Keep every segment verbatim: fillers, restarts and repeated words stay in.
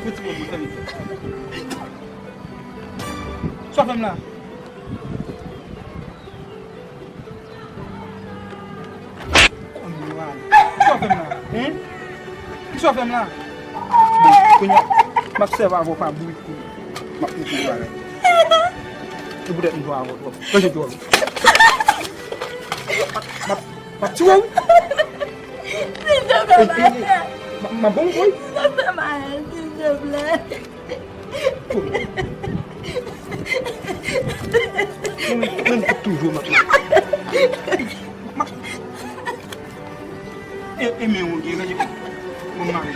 Retire men w, fè vit. Sa w fè m la? Kisa w fè m la? Hein? Kisa w fè m la? Bon, kounye a, m ap sèvi avè w pa bourik pou m ap montre w bagay. E poutèt m jwe avè w twòp. Ranje djòl ou. M ap, m ap, m ap tiye w. Silvouplè, Mayen. M ap, m ap bon w, wi. Silvouplè, Mayen, silvouplè. Mwen, mwen, mwen toujou m ap, m ap, e, e men w gen, ranje pou mwen mare.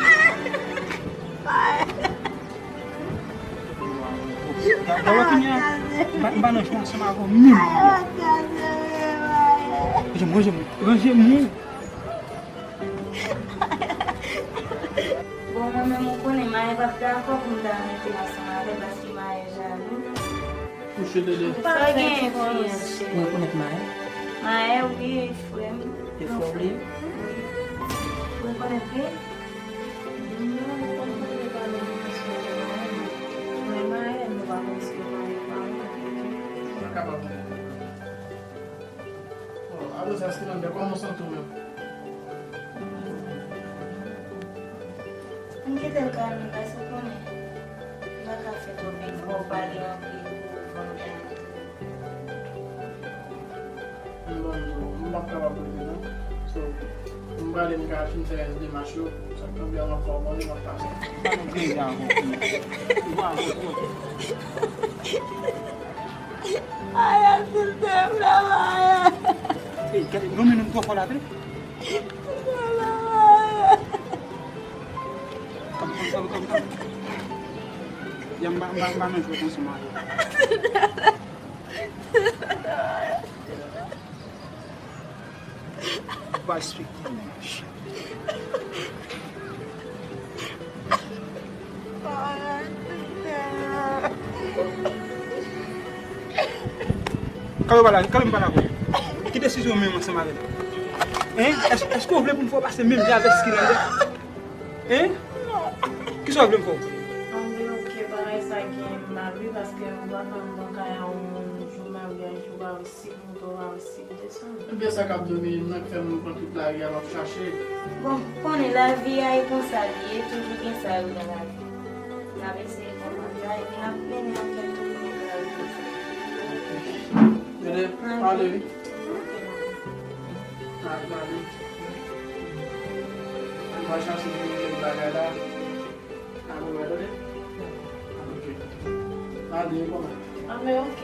Gade, gade, kounye a, m pa, m pa nan jwa ansanm avè w menm kounye a. Ranje m, ranje m, ranje m. Bon, mwen menm, ou konnen, Mayen p ap dakò pou m ta rete ansanm avè l paske Mayen jalou. Kouche dede. Sa genyen, fi an, cheri? Ou rekonèt Mayen? Mayen, wi, frè m. E frè w li ye? Wi. Ou rekonèt li? Non, nou konn tande pale de mesye Mayen. Mwen, Mayen, nou pa konn si Mayen pa mwen. Sa kapab. Bon, apre sa, Steven, kòman w santi w menm? M kite l kay mwen, paske w konnen, m pa ka fè twòp efò, pale anpil pou vann kay mwen. M ban nou, m p ap kapab rete non. So, m prale, m ka fin fè rès demach yo. Sa k tonbe a, m ap fè w konnen, m ap pase. Pa nan grenn jan avè w. Ou avè w twòp. Aya, silvouplè, Aya. Ey, gade, non, men nou twò fò la, tande. Silvouplè, Aya. Kòm, kòm, kòm, kòm, kòm. Ya, m pa, m pa, m pa nan jwèt ansanm avè w. Silvouplè, Aya. Ba respecte. Kale w pale, kale m pale avè w. Ki desizyon w menm ansanm avè m? Hein? Èske, èske w vle pou m fè w pase menm jan avèk Skilande? Hein? Kisa w vle m fè w? Anben, oke, bagay sa gen mal wi, paske m pa ka antre nan kay a yon moun jou maryaj ou pa resi. Ebyen, sa k ap domine m nan k fè m pran tout lari a m ap chache. Bon, ou konnen lavi a e konsa li ye, toujou gen sa yo nan lavi. N ap eseye konprann sa, epi n ap mennen ankèt pou nou klarifye sa. Mèt ale wi. N ap gade. Ann al chache pou nou kèk bagay la. Apre w wè, tande? Ok. Mande kòman? Anben, ok.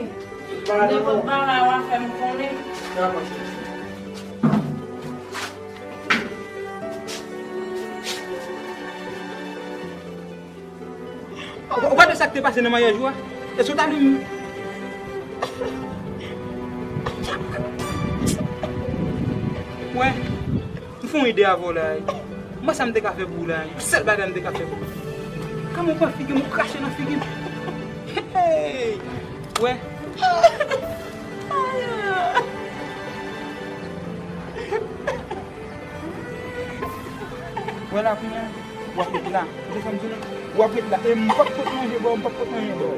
Nenpòt bagay w a fè m konnen. Dakò, cheri. Ou, ou gade sa k te pase nan maryaj ou a? Èske w ta vle m... Wè. M fè yon ide avè w la, wi. M wè sa m te ka fè pou ou la, wi. Sèl bagay m te ka fè pou ou. Kòman w pran figi m, ou krache nan figi m. Hey! Wè. Wè la kounye a, w ap ret la. Ou te fè m di w non? W ap ret la. E m p ap pot manje ba w, m p ap pot manje ba w.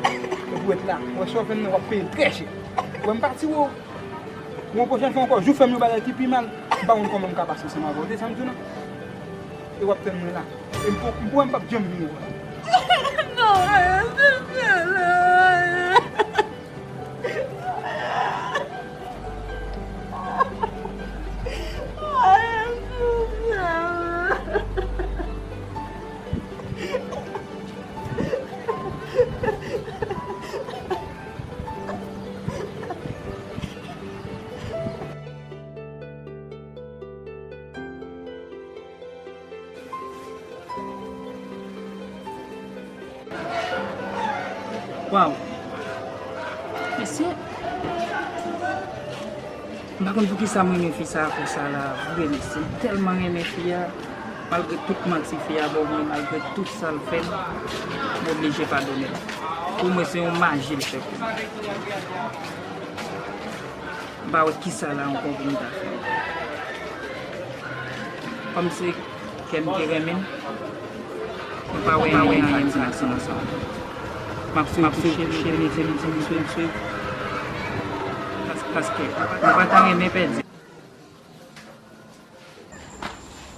Epi w ret la. Wè sa w fè m nan, w ap peye trè chè. Wè m pati wo. Yon pwochèn fwa ankò, jou fè m yon bagay ki pi mal, m pa konn kòman m ka pase ansanm avè w. Ou te sa m di w non? E w ap tann mwen la. E m pou, m pou wè m p ap janm vin wè w. Non, Aya, silvouplè, Aya. Aya, silvouplè. Waw! Mesye! M pa konn poukisa m renmen fi sa a konsa la, vre mesye. M tèlman renmen fi a, malgre tout manti fi a ba mwen, malgre tout sa l fè m, m oblije padone l. Pou mwen, se yon maji l fè pou mwen. M pa wè kisa la ankò pou m ta fè. Kòm se kè m te renmen l, Mwen pa wè anyen nan aksyon sa. M ap swiv, m ap swiv, cheri, cheri, cheri, cheri, cheri. Pas-, paske mwen pa ta renmen pèdi.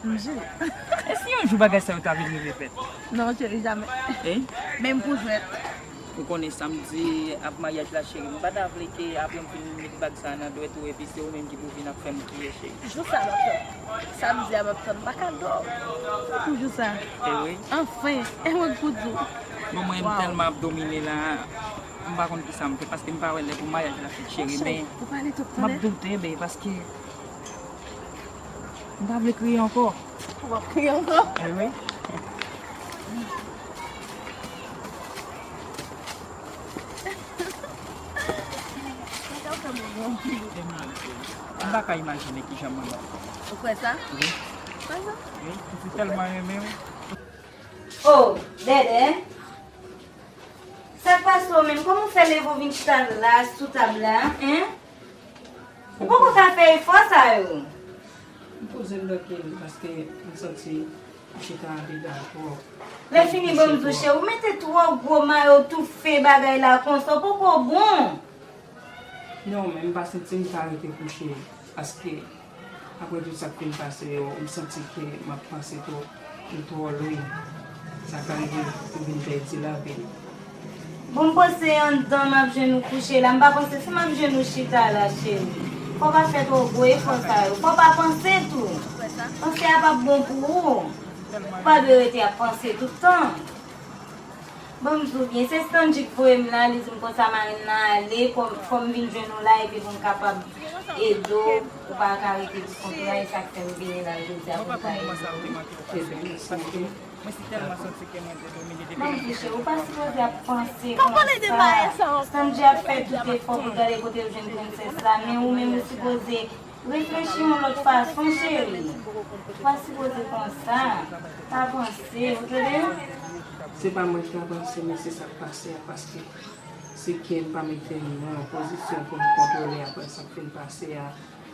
Bonjou. E si yon jou bagay sa yo ta vin rive fèt? Non, cheri, jamè. Hein? Menm pou jwèt. Ou konnen samdi ap maryaj la, cheri. M pa ta vle ke apre m fin met bag sa nan dwèt ou, epi se ou menm ki pou vin ap fè m kriye, cheri. Jou sa m ap tann. Samdi a m ap tann. M pa ka dòmi pou jou sa. E wi. Anfen, e mwen k pou di w. Bon, mwen, m tèlman ap domine la, m pa konn kisa m fè, paske m pa wè lè pou maryaj la fèt, cheri, men m ap doute, ben, paske m pa vle kriye ankò. Ou p ap kriye ankò? E wi. M pa ka imajine kijan mwen. Ou kwè sa? Wi. Kwè sa? Wi, m tèlman renmen w. Oh, Dèdè. Sa k pase w menm? Kòman w fè leve w vin chita la, sou tab la, en? Ou poko ka fè efò sa yo. M poze m nan pye m paske m santi m chita andedan twòp. Lè fini, ban m di w, cheri, ou mete twò gwo mayo toufe bagay la konsa, w poko bon. Non, men m pa santi m ka rete kouche, paske apre tout sa k fin pase yo, m santi ke m ap panse twòp, m twò lwen. Sa ka rive pou vin pèdi lavi m. Bon, m panse anndan m ap jwenn ou kouche la. M pa panse si m ap jwenn ou chita la, cheri. Fò w pa fè twò gwo efò sa yo. Fò w pa panse tou. Panse a p ap bon pou ou. Ou pa dwe rete ap panse tout tan. Bon, m di w byen, se Stanley k voye m la, li di m konsa marenn nan ale, fò, fò m vin jwenn ou la, epi pou m kapab ede w, ou pa ka rete pou kont ou la, e sa k fè m vini la jodi a pou m ka ede w. Mwen si tèlman santi ke mwen te domine depi. Bon, cheri, ou pa sipoze ap panse konsa. Stanley ap fè tout efò pou l gade kote l jwenn prensès la, men ou menm ou sipoze reflechi yon lòt fason, cheri. Ou pa sipoze konsa. Pa panse, ou tande? Se pa mwen ki ka panse, men se sa k pase a, paske se ke m pa mete m nan yon pozisyon pou m kontwole apre sa k fin pase a.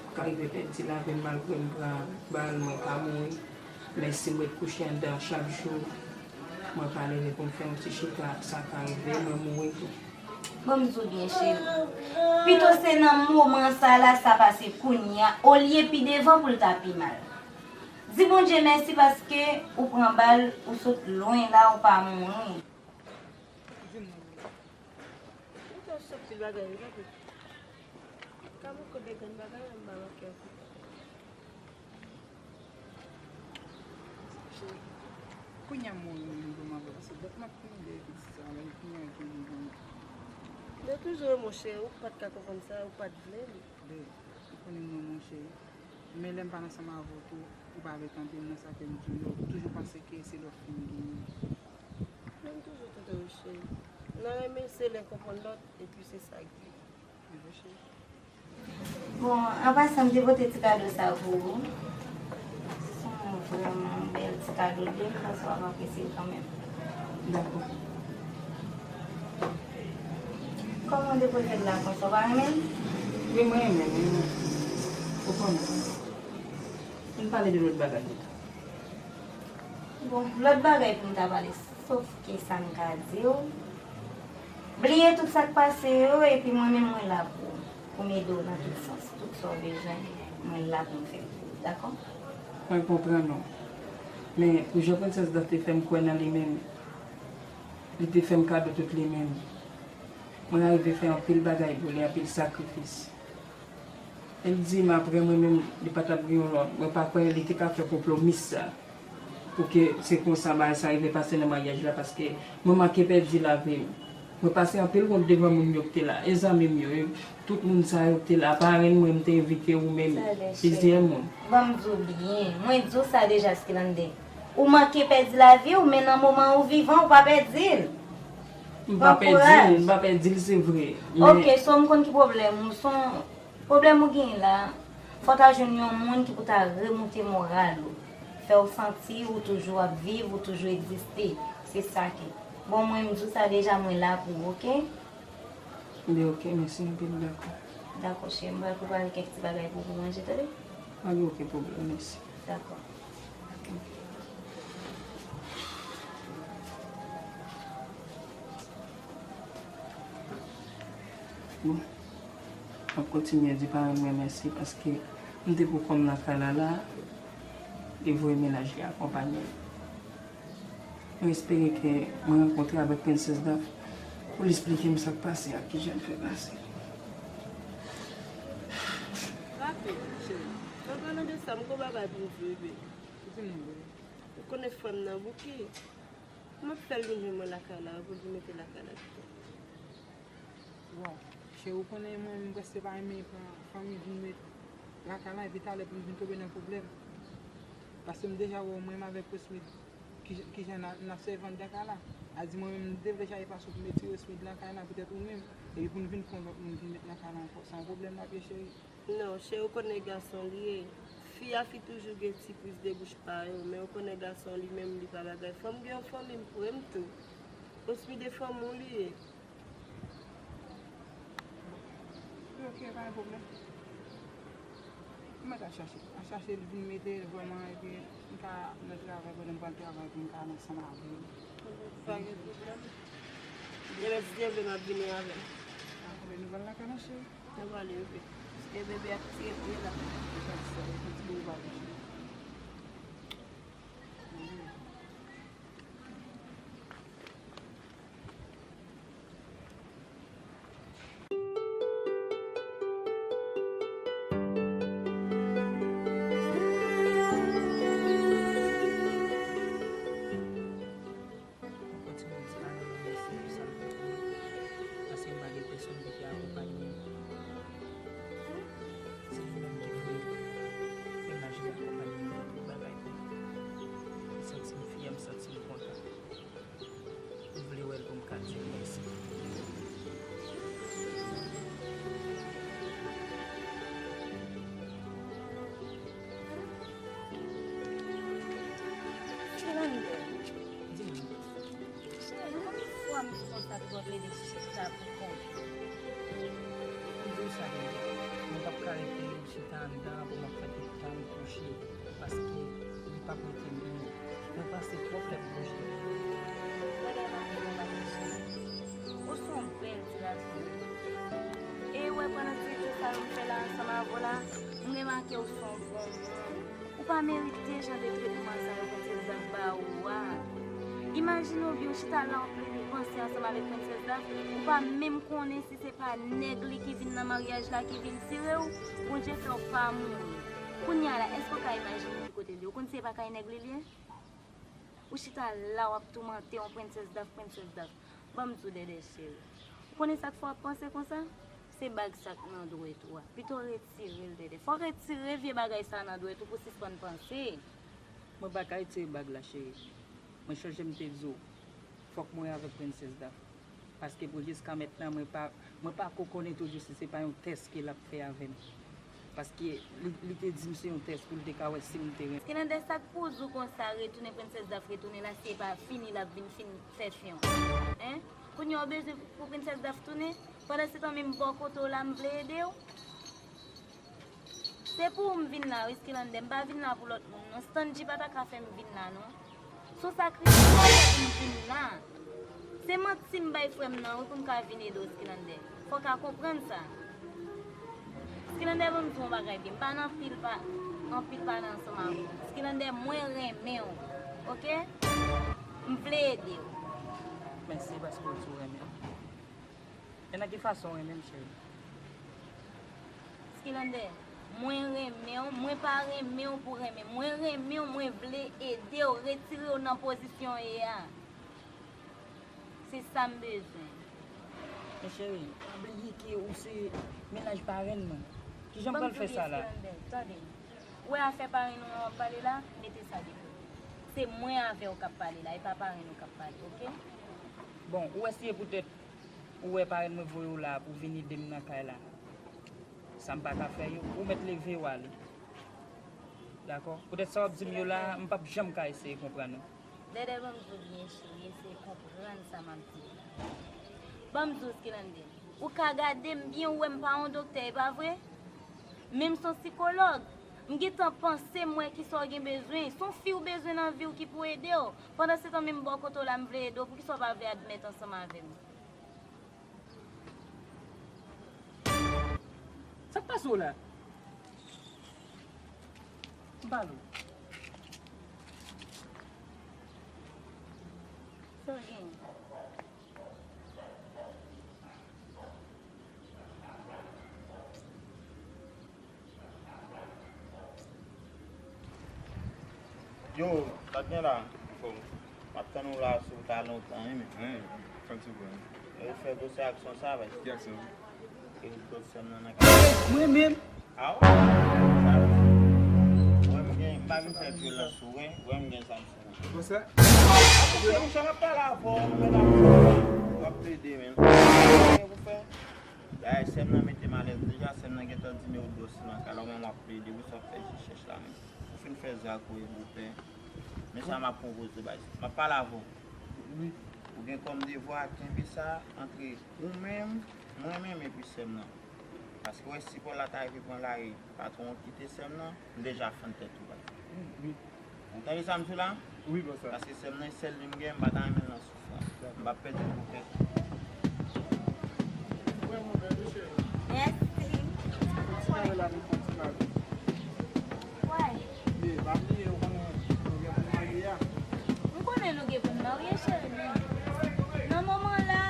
M ka rive pèdi lavi m malgre m pran bal, mwen ka mouri. Men si m ret kouche anndan chak jou, mwen pa leve pou m fè yon ti chita, sa ka rive, mwen mouri tou. Bon, m di w byen, cheri. Pito se nan moman sa la sa pase kounye a, olye pi devan pou l ta pi mal. Di Bondye mèsi paske ou pran bal, ou sot lwen la, ou pa mouri. Ou te sot pil bagay, wi, papi. Ka mwen kote grenn bagay la, m pa manke. Kounye a mwen renmen pou mwen, paske lè m ap tande pitit sa, men kounye a ki vin pou mwen. Mwen toujou renmen w, cheri, ou pa t ka konprann sa, ou pa t vle li. Bebe, ou konnen mwen, monchè. Men lè m pa ansanm avè w tou, ou pa vle tande m nan sa ke m di w yo, ou toujou panse ke se lòt fi m genyen. Men m toujou tande w, cheri. Nan renmen, se len konprann lòt, epi se sa k byen. Bon, an pasan, m te pote ti kado sa pou ou. Se yon vrèman bèl ti kado, m panse w ap apresye l kanmenm. Dakò. Kòman w te poze l la konsa, w pa renmen l? Wi, mwen renmen l, wi. Ou konnen. Ann pale de lòt bagay pito. Bon, lòt bagay pou m ta pale, sof ke sa m ka di w. Bliye tout sa k pase yo, epi mwen menm mwen la pou ou, pou m ede w nan tout sans. Tout sa w bezwen, mwen la pou m fè l pou ou, dakò? Mwen konprann ou. Men, pou jan Prensès Dòf te fè m kwè nan li menm, li te fè m kado tout li menm. Mwen arive fè anpil bagay pou li, anpil sakrifis. Li di m apre mwen menm, li pa t ap gen yon lòt. Mwen pa kwè li te ka fè konpwomi sa. Pou ke se konsa bagay sa rive pase nan maryaj la, paske mwen manke pèdi lavi m. Mwen pase anpil wont devan moun yo ki te la, e zanmi m yo, e tout moun sa yo ki te la, parenn mwen, m te envite ou menm, plizyè moun. Ban m di w byen, mwen di w sa deja, Skilande. Ou manke pèdi lavi w, men nan moman ou vivan, ou pa pèdi l. M pa pèdi l, m pa pèdi l, se vre. Ok, so m konn ki pwoblèm ou, se yon Pwoblèm ou genyen la, fò w ta jwenn yon moun ki pou ta remoute moral ou, fè w santi ou toujou ap viv, ou toujou egziste. Se sa ki. Bon, mwen, m di w sa deja, mwen la pou ou, ok? Byen, ok, mèsi anpil, dakò. Dakò, cheri, m pral prepare kèk ti bagay pou ou pou manje, tande? Pa gen okenn pwoblèm, mèsi. Dakò. Ok. M ap kontinye di paran mwen mèsi paske m te poko m nan kay la la, li voye mennaj li akonpanye m. Mwen espere ke mwen rankontre avèk Prensès Daf pou l esplike m sa k pase ak kijan l fè pase. Rapid, cheri. Mwen pale de sa, m gon bagay pou m di w, bebe. Di m non, bebe. Ou konnen frè m nan bouke. M ap fè l vin jwenn mwen lakay la, pou l vin mete lakay la pito. Bon, cheri, ou konnen mwen, m prèske pa renmen pran fanmi vin met lakay la, epi talè pou m vin tonbe nan pwoblèm. Paske m deja wè w, mwen menm avèk Osmith, ki, kijan n a, n ap sèvi anndan kay la. A di mwen menm, m te vle chache fason pou m retire Osmith nan kay la, poutèt ou menm, epi pou n vin pran lòt moun vin met nan kay la ankò. Se yon pwoblèm n ap ye, cheri. Non, cheri, ou konnen gason li ye. Fi a fi toujou gen ti plis de bouch pa yo, men ou konnen gason li menm, li pa bagay. Fò m gen yon fanmi m pou m tou. Osmith de fanmi w li ye. Ok, pa gen pwoblèm. M mèt al chache. Al chache l vin mete l vrèman, epi m ka nan travay, pandan m pral travay, pou m ka al ansanm avè l. Pa gen pwoblèm. Demen si Dye vle, m ap vini avè l. Apre nou pral lakay la, cheri. Nou prale, bebe. Paske bebe ap tire pye la. Ou pa di sa, ou pa di bon bagay. Kontinye di Alan mèsi pou sa l fè pou mwen, paske m pa gen pèsonn ki te akonpanye m. Se li menm ki voye mennaj li akonpanye m nan tout bagay pou mwen. M santi m fyè, m santi m kontan. M vle wè l pou m ka di l mèsi. Di m. Cheri, konbyen fwa m di konsa ke w ap plede chita pou kont ou? M di w sa, bebe. Mwen p ap ka rete chita anndan an pou m ap fè tout tan m kouche, paske li p ap rete byen. Mwen pase twòp lè m kouche. Bagay m ap di w pa kouche. Ou se yon bèl ti gason. E ou wè pandan ti jou sa yo m fè la ansanm avè w la, m remake ou se yon bon moun. Ou pa merite jan de tretman sa yo Prensès Daf ba ou a. Imajine w byen, ou chita la w ap plede panse ansanm avèk Prensès Daf, ou pa menm konnen si se pa nèg li ki vin nan maryaj la ki vin tire w, Bondye fè w pa mouri. Kounye a la, èske w ka imajine ki kote l ye? Ou konn si se pa kay nèg li l ye? Ou chita la w ap toumante yon Prensès Daf, Prensès Daf. Ban m di w, Dèdè cheri. Ou konnen sa k fè w ap panse konsa? Se bag sa k nan dwèt ou a. Pito retire l, Dèdè. Fò w retire vye bagay sa nan dwèt ou pou w sispann panse. Mwen pa ka retire bag la, cheri. Mwen chonje m te di w, fòk mwen avèk Prensès Daf. Paske pou jiska mentnan, mwen pa, mwen pa ko konnen toujou si se pa yon tès ke l ap fè avè m. Paske li, li te di m se yon tès pou l te ka wè si m te renmen. Skilande, sa k pou di w konsa, retounen Prensès Daf retounen la, si e pa fini l ap vin fin fè fyon. Hein? Kounye a w bezwen pou Prensès Daf tounen? Pandan se tan menm bò kote w la, m vle ede w. Se pou ou m vin la wi, Skilande. M pa vin la pou lòt moun non. Stanji pa ta ka fè m vin la non. Se yon sakrifis pou m vin la. Se manti m bay frè m nan wi pou m ka vin ede w, Skilande. Fò w ka konprann sa. Skilande, ban m di w yon bagay byen. M pa nan anpil pa, anpil pale ansanm avè w. Skilande, mwen renmen w. Oke? M vle ede w. Mèsi paske w di w renmen m. Men nan ki fason w renmen m, cheri? Skilande, mwen renmen w, mwen pa renmen w pou renmen. Mwen renmen w, mwen vle ede w, retire w nan pozisyon w ye a. Se sa m bezwen. Men cheri, pa bliye ke ou se mennaj parenn mwen. Kijan m pral fè sa la? Skilande, tande. Ou wè afè parenn ou an w ap pale la, mete sa de kote. Se mwen avè w k ap pale la, e pa parenn ou k ap pale, oke? Bon, ou wè si e poutèt ou wè parenn mwen voye w la pou vin ede m nan kay la. Sa m pa ka fè yo, ou mèt leve w ale. Dakò? Poutèt sa w ap di m yo la, m p ap janm ka eseye konprann ou. Dèdè, ban m di w byen, cheri, eseye konprann sa m ap di w la. Ban m di w, Skilande, ou ka gade m byen, ou wè m pa yon doktè, e pa vre? Men m se yon sikològ. M gentan panse, m wè kisa w gen bezwen. Se yon fi w bezwen nan vi w ki pou ede w. Pandan se tan, menm bò kote w la, m vle ede w. Poukisa w pa vle admèt ansanm avè m? Sa k pase w la? M pale w. Sa w gen? Yo, sa k gen la? Anfòm. M ap tann ou la sou ta lontan, wi, men. Wi, fè m sou pwen. Yo, fè gwo se aksyon sa, baz. Ki aksyon? Ke ou pran sèm nan nan kay. Mwen menm? A wi. Sa vle di, mwen, m gen, m pa vin fè vyolans sou, wi. Mwen, m gen zam sou mwen. Konsa? Monchè, m ap pale avè w, nou mèt ap w ap plede, men. Sa w fè? Dayè, sè m nan mete m alèz deja, sè m nan gentan di men ou dwòl si nan kay la, ou menm w ap plede, wi, sa w ap fè jis chèch la, men. Ou fin fè zak ou e bopè. Men sa m ap pwopoze w, baz. M ap pale avè w. Wi. Ou gen kòm devwa kenbe sa antre ou menm, mwen menm epi sè m nan. Paske wè si Paula ta rive pran lari, patwon an kite sè m nan, m deja fann tèt ou, baz. Wi, wi. Ou tande sa m di w la? Wi, bòs la. Paske sè m nan, sèl li m gen, m pa ta renmen l nan soufrans. M p ap pèdi l pou kèk. Mèsi. Wè. M konnen nou gen pou n marye, cheri, men nan moman la,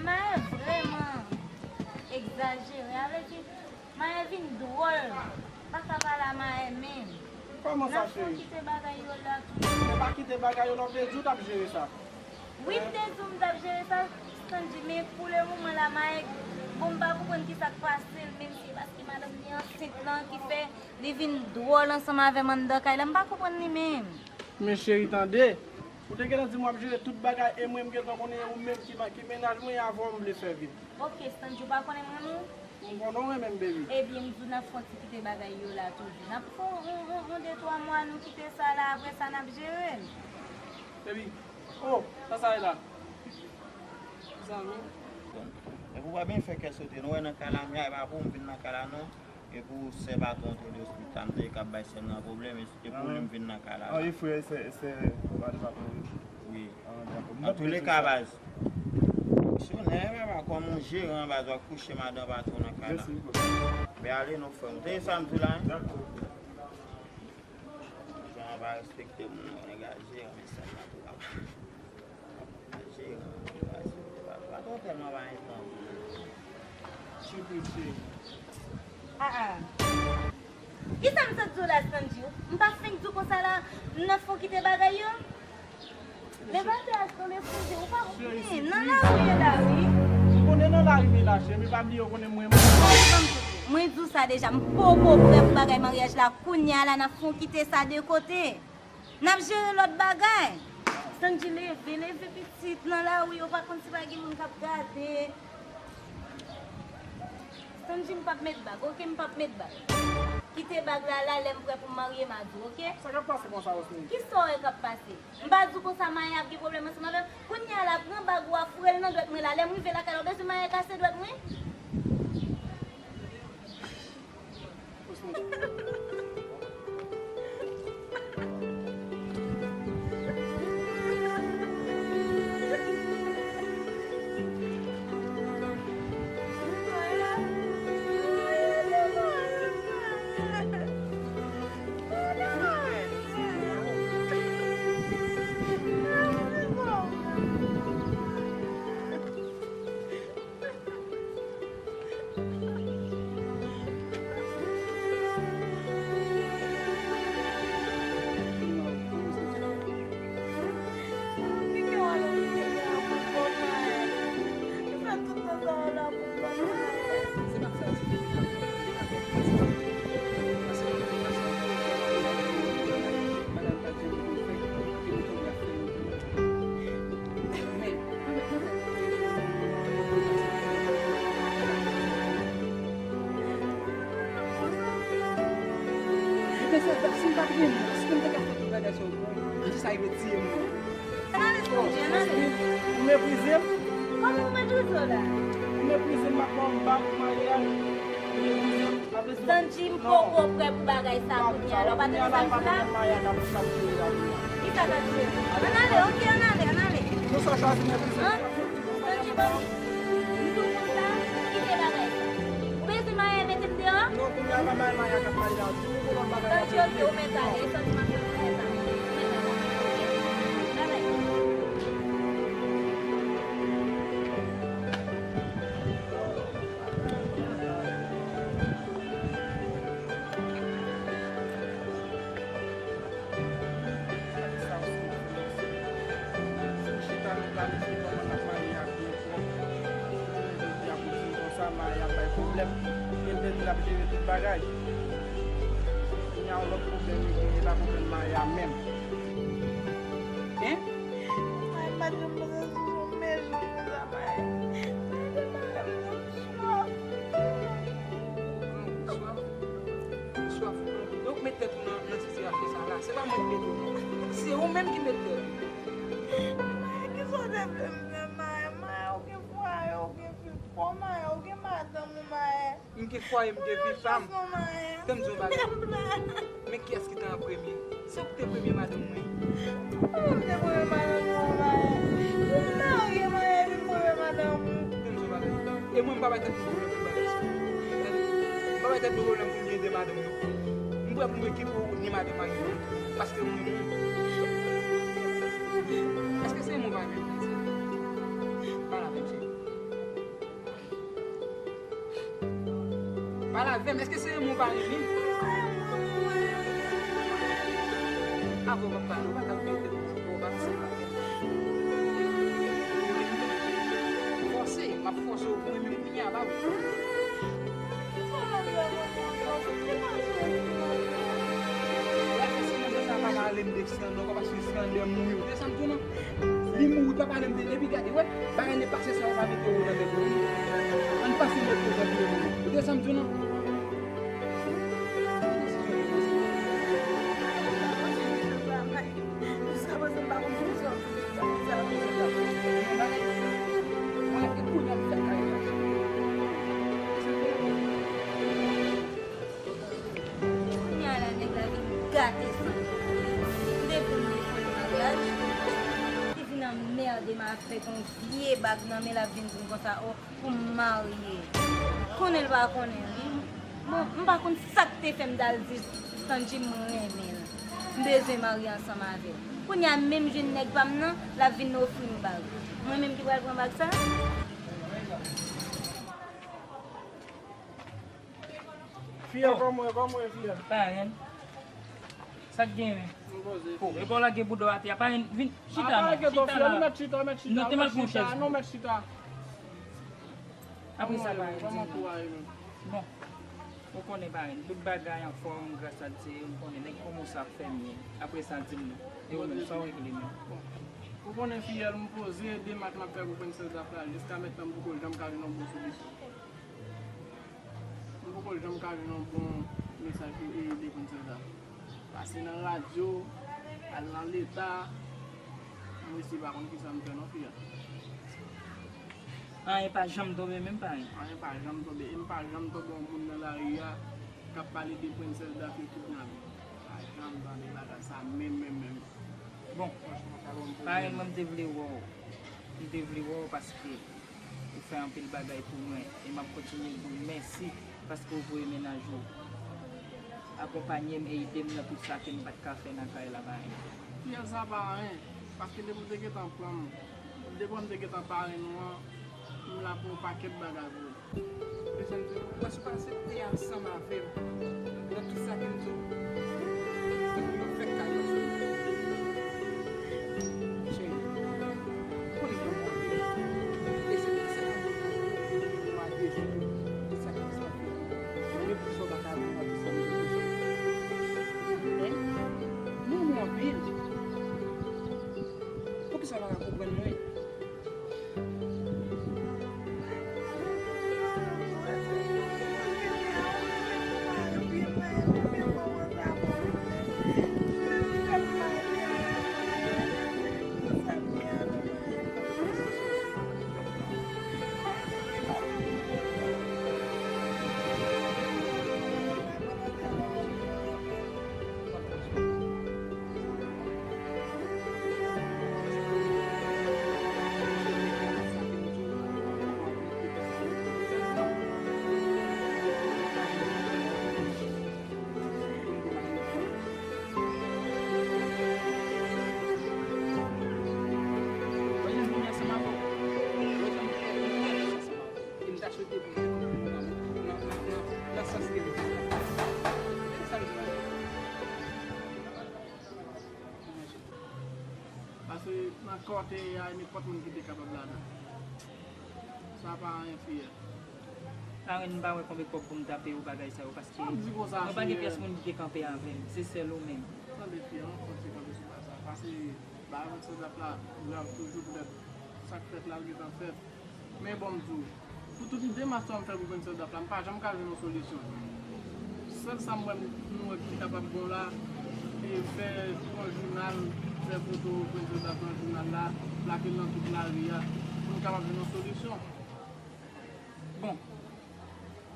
Maë vrèman egzajere. A vle di, Maë vin dwòl. M pa ka pale a Maë menm. Kòman sa, cheri? N ap fè kite bagay yo la tou. Ou pa kite bagay yo la, ou te di w t ap jere sa. Wi, m te di w m t ap jere sa, Sandy, men pou le moman la, Maë, bon, m pa konprann kisa k pase l, menm si se paske madanm li ansent lan ki fè li vin dwòl ansanm avè m anndan kay la. M pa konprann li menm. Men cheri, tande. Ou te gentan di m w ap jere tout bagay, e mwen, m gentan konnen e ou menm ki, ki mennaj mwen, e avè w m vle fè vi m. Ok, Sandy, ou pa konnen m renmen w? M konnen w renmen m, baby. Ebyen, m di w n ap fè yon ti kite bagay yo la toujou. N ap fè yon, yon, yon, yon de twa mwa, nou kite sa la, apre sa, n ap jere l. Baby, oh, sa sa ye la? Zanmi. Epi w pa byen fè kè sote, non, wè nan kay la, m ya, e pa pou m vin nan kay la, non. E pou sè patwon te de ospital, m te ka bay sè m nan pwoblèm, e pou li m vin nan kay la. An, e frè, sè, sè, papa de patwon, wi. Wi. An, dakò. Antouleka, baz. Fonksyonè, papa, kòm yon jeran, baz, w ap kouche madan patwon nan kay la. Mèsi, bro. Men ale non, frè m. Tande sa m di w la, en? Dakò. Jan an pa respekte moun, non, nèg la jeran, men sè m nan tou, papa. Jeran, papa, papa, papa, tèlman pa entan. Sou piti. Ah, ah. Kisa m sot di w la, Sandy? M pa fenk di w konsa la, m nan fon kite bagay yo? Men pa te achte yon etranje, ou pa konnen. Nan lari ye la, wi. M konnen nan lari m ye la, cheri, men pa bliye w konnen mwen menm. Mwen di w sa deja, m poko prè pou bagay maryaj la. Kounye a la, n ap fon kite sa de kote. N ap jere lòt bagay. Sandy, leve, leve pitit nan lari, ou pa konn si pa gen moun k ap gade. Sandy, m p ap met bag, oke? M p ap met bag. Kite bag la la, lè m prè pou m marye, m a di w, oke? Sa k ap pase konsa, Roseline? Kisa w wè k ap pase? M pa di w konsa Maya ap gen pwoblèm ansanm avè m? Kounye a la, pran bag ou a, foure l nan dwèt mwen la. Lè m rive lakay la, ou bezwen Maya kase dwèt mwen? Mesye, si m pa t gen moun, èske m te ka fè tout bagay sa yo pou ou? Ann di sa, yo tiye m. Ann ale, Sandy, ann ale. Ou meprize m? Kòman ou meprize w la? Ou meprize m, m ap ba w bag maryaj. Ou meprize m. Sandy, m poko prè pou bagay sa kounye a la. Ou pa tande sa m di la? Kisa k ap jere? Ann ale, oke, ann ale, ann ale. Sandy, ban m, m di w konsa, kite bagay sa. Ou bezwen Maya mete m deyò? Santi yo te ou mèt ale, santi m ap fè sa. Bye bye. Sa w sou, sou chita nou planifye kòman n ap marye ak nou pwòp. Jounen jodi a pou di m konsa, Maya ap bay pwoblèm. Gen tèt l ap jere tout bagay. Kounye a yon lòt pwoblèm li genyen, e pa pwoblèm Maya menm. Hein? Ay, pa janm panse sou yon mezon konsa, Maya. Maya, m swaf. Ou swaf? Ou swaf? Donk, met tèt ou nan, nan sitiyasyon sa la. Se pa mwen ki mete w, non. Se ou menm ki met tèt ou. Maya, kisa w te vle m fè, Maya? Maya, ou gen fwaye, ou gen fi pa w, Maya, ou gen madanm ou, Maya. M gen fwaye, m gen vi pa m. Tann m di w yon bagay. Men kiyès ki te an premye? Se ou ki te premye madanm mwen. Kòman m te premye madanm ou, Maya? Ou marye, Maya, epi m premye madanm ou. Tann m di w yon bagay. E mwen, m pa bay tèt mwen pwoblèm pou bagay sa. M pa bay tèt mwen pwoblèm pou m gen de madanm, non. M prè pou m ekipe w ni madanm mari mwen. Paske mwen menm. Èske se mwen pa menm? Pale avè m, cheri. Pale avè m. Èske se renmen w pa renmen? Avan w p ap pale, ou pa t ap mete m nan bon bagay sa. Fòse, m ap fòse w pou renmen m kounye a, pa vre? Lè fè se nan sa pa pale m de Sandra, paske Sandra mouri. Ou te santi w non? Li mouri, pa pale m de, epi gade, wè, bagay le pase sa yo pa mete ou nan tèt ou. Ann pase mwen prezan pou yo mouri. Ou te santi w non? Kounye a la, nèg la vin gate san m. M te vle m defo l maryaj. Li vin anmède m avèk yon vye bag nan men l, ap vin di m konsa, o, pou m marye. Konnen l pa konnen, wi. Bon, m pa konn sa k te fè m t al di Sandji m renmen l. M bezwen marye ansanm avè l. Kounye a, menm jwenn nèg pa m nan, l ap vin ofri m bag. Mwen menm ki pral pran bag sa? Fiyèl, kòman, kòman, fiyèl? Pa anyen. Sa k genyen? M poze. Po, e pa w lage bouda w atè a, pa anyen. Vin, chita la, chita la. Nou te mal pran chèz. Non, mèt chita. Apre sa, pa anyen. Bon, ou konnen pa anyen. Tout bagay anfòm, gras a Dye, m konnen nèg kòman sa ap fè m ye. Apre sa, di m non. E ou menm, sa w regle menm? Ou konnen, fiyèl, m poze demak m ap fè pou Princess Daph la. Jiska mentnan, m poko janm ka jwenn yon bon solisyon. M poko janm ka jwenn yon bon mesaj pou ede Princess Daph. Pase nan radyo, al nan leta, mwen se pa konn kisa m fè non, fiyèl. Anyen pa janm tonbe menm, pa anyen. Anyen pa janm tonbe. E m pa janm tonbe yon moun nan lari a k ap pale de Princess Daph yo kidnape. Pa janm tande bagay sa menm, menm, menm. Bon, pa anyen, mwen, m te vle wè w. M te vle wè w paske ou fè anpil bagay pou mwen e m ap kontinye di w mèsi paske w voye mennaj ou akonpanye m e ede m nan tout sa ke m pa t ka fè nan kay la, pa anyen. Fiyèl, sa pa anyen, paske depi w te gentan pran m, depi w te gentan pare nou an, m la pou yon pakèt bagay pou ou. Desann di nou, wè si w pa aksepte ansanm avè m nan tout sa ke m di w. Fè kado sa. Cheri, ou konnen kòman w ye. E se, se nan mwa de jou, tout sa ki pase ap fè. Men poukisa w pa ka vin nan tout sa m di w? Hein? M renmen w anpil. Poukisa w pa ka konprann mwen? Nan kòtèy a, e nenpòt moun ki te kapab ladan. Sa pa anyen, Fiyèl. Parenn, m pa wè konbyen kòb pou m ta peye w bagay sa yo, paske mwen pa gen pyès moun ki te kanpe avè m, se sèl ou menm. Tande, Fiyèl, yon fòt se kanpe sou pa sa. Pase ba Vincent Dap la grav toujou poutèt sa k fèt la, l gentan fèt. Men bon, m di w, pou tout demach sa m fè pou Vincent Dap la, m pa janm ka jwenn yon solisyon. Sèl sa m wè, m wè ki kapab bon la, e fè pran jounal, fè foto Vincent Dap nan jounal la, plake l nan tout lari a, pou n kapab jwenn yon solisyon. Bon,